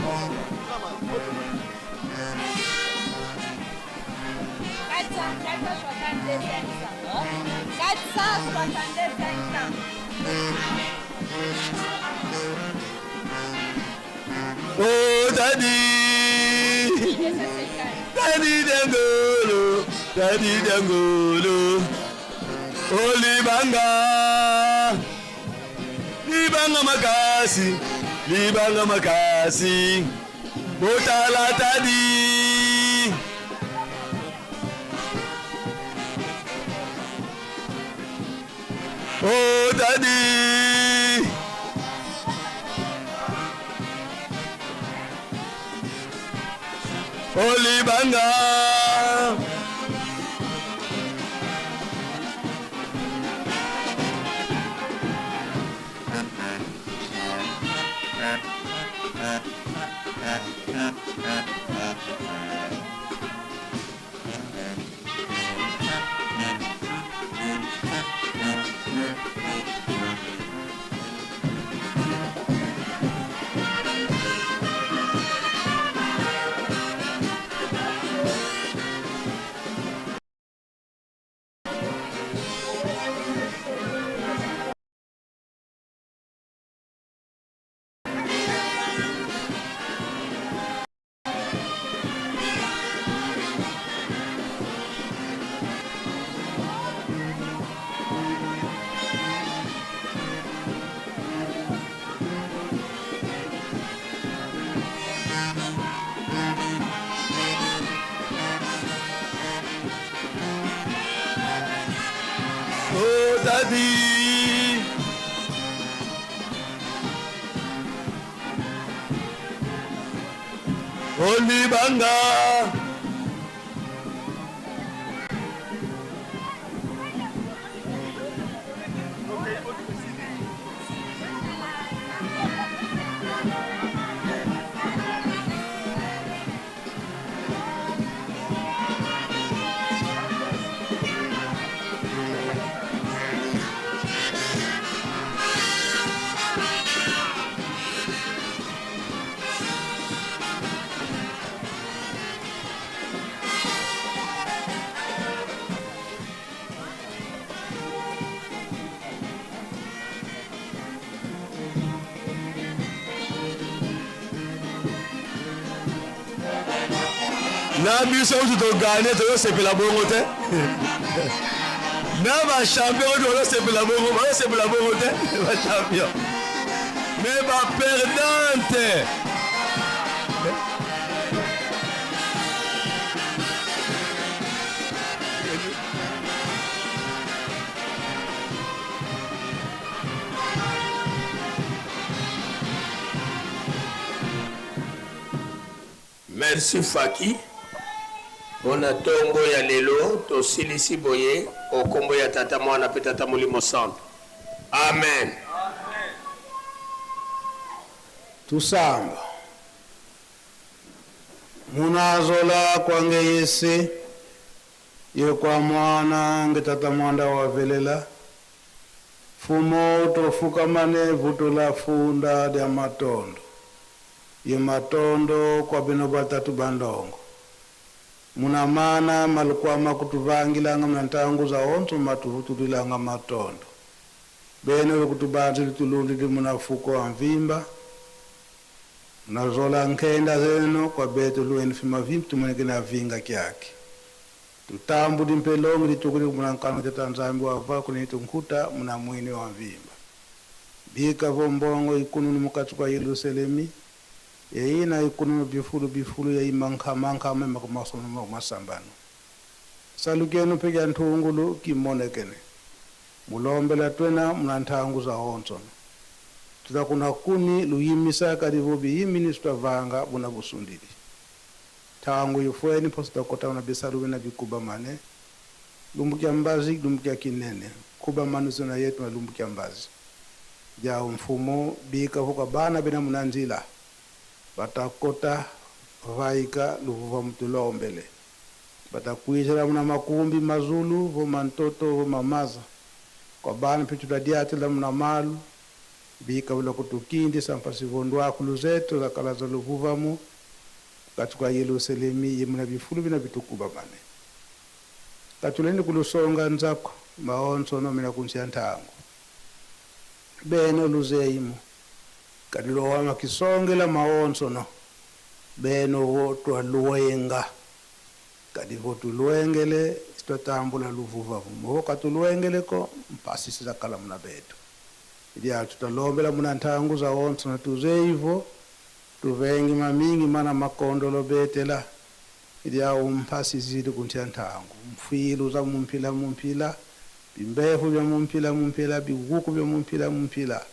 [SPEAKER 14] Oh, daddy. Daddy Dangolo. Daddy Dangolo. Oh, libanga. Libanga makasi. Libanga makasi. Botala tadi. Oh, daddy. Oh, libanga. Oh, daddy. Oh, libanga. Na biso kutu togane tozosepela bongo te na bachampion kutu bazosepela bongo bazosepela bongo te bachampion mais baperdante.
[SPEAKER 8] Merci Faki pona tongo ya lelo tosilisi boye o kombo ya tata mwana pe tata molimo santu amen.
[SPEAKER 11] Tusamba munazola kwange yese ye kwa mwana nge tata mwanda wa velela fumo tofukamane vutula funda lya matondo ye matondo kwa bino batatu bandongo muna mana malukwama kutuvangilanga muna ntangu za onso matuvutulilanga matondo bene vekutubanzi litulundi li muna fuko wa mvimba munazola nkenda zeno kwa beto lueni fima vimbi tumoneke na vinga kyake tutambu limpelongi litukuli muna nkano teta nzambi wava kunitu nkuta muna mwini wa mvimba bika vombongo ikununu mukati kwa Yerusalemi Yeina ikunu bifulu bifulu ya imankamanka makumasomo masambano. Salukenu pekya nthungulu kimonekene. Mulombela twena mnanthangu za onsono. Tutakuna kuni luyimisa kalivo biyimini tutavanga buna busundili. Thangu yifweni phosi takota na bisaluwe na bikuba mane. Lumbukya mbazi lumbukya kinene. Kuba manu zona yetu na lumbukya mbazi. Ja mfumo bika huka bana bina munanzila. Batakota vaika luvuva mutulombele. Batakuizela muna makumbi mazulu vo mantoto vo mamaza. Kwa bana pitu tadiatela muna malu. Bika vula kutukindi sampasi vondwa kuluzetu zakala za luvuvamu. Katika Yerusalemi yemuna bifulu bina bitukuba mane. Katuleni kulusonga nzako maonso no mina kunsia ntango. Beno luzeimo. Kadilowa makisongela maonso no. Beno wotwa luwenga. Kadivo tuluengele sitotambula luvuva vumo. Katuluengele ko mpasi sizakala muna betu. Ilya tutalombela muna ntangu za onso na tuzeivo. Tuvengi mamingi mana makondolo betela. Ilya umpasi zili kuntia ntangu. Mfilu za mumpila mumpila. Bimbefu vya mumpila mumpila. Biguku vya mumpila mumpila.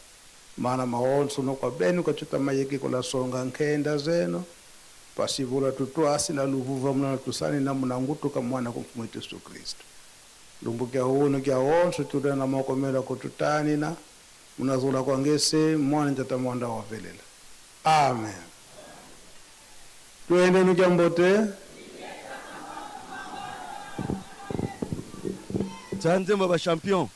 [SPEAKER 11] Mana maonso no kwa benu kachuta mayeke kola songa nkenda zeno. Pasivula tutwasi la luvuva muna tusani na munangutuka mwana kumfumu Yesu Kristo. Lumbukia uno kia onso tuta na mokomela kututani na munazula kwa ngese mwana njata mwanda wa velela. Amen. Tuende nukiambote.
[SPEAKER 14] Tsa nzembo ya ba champion.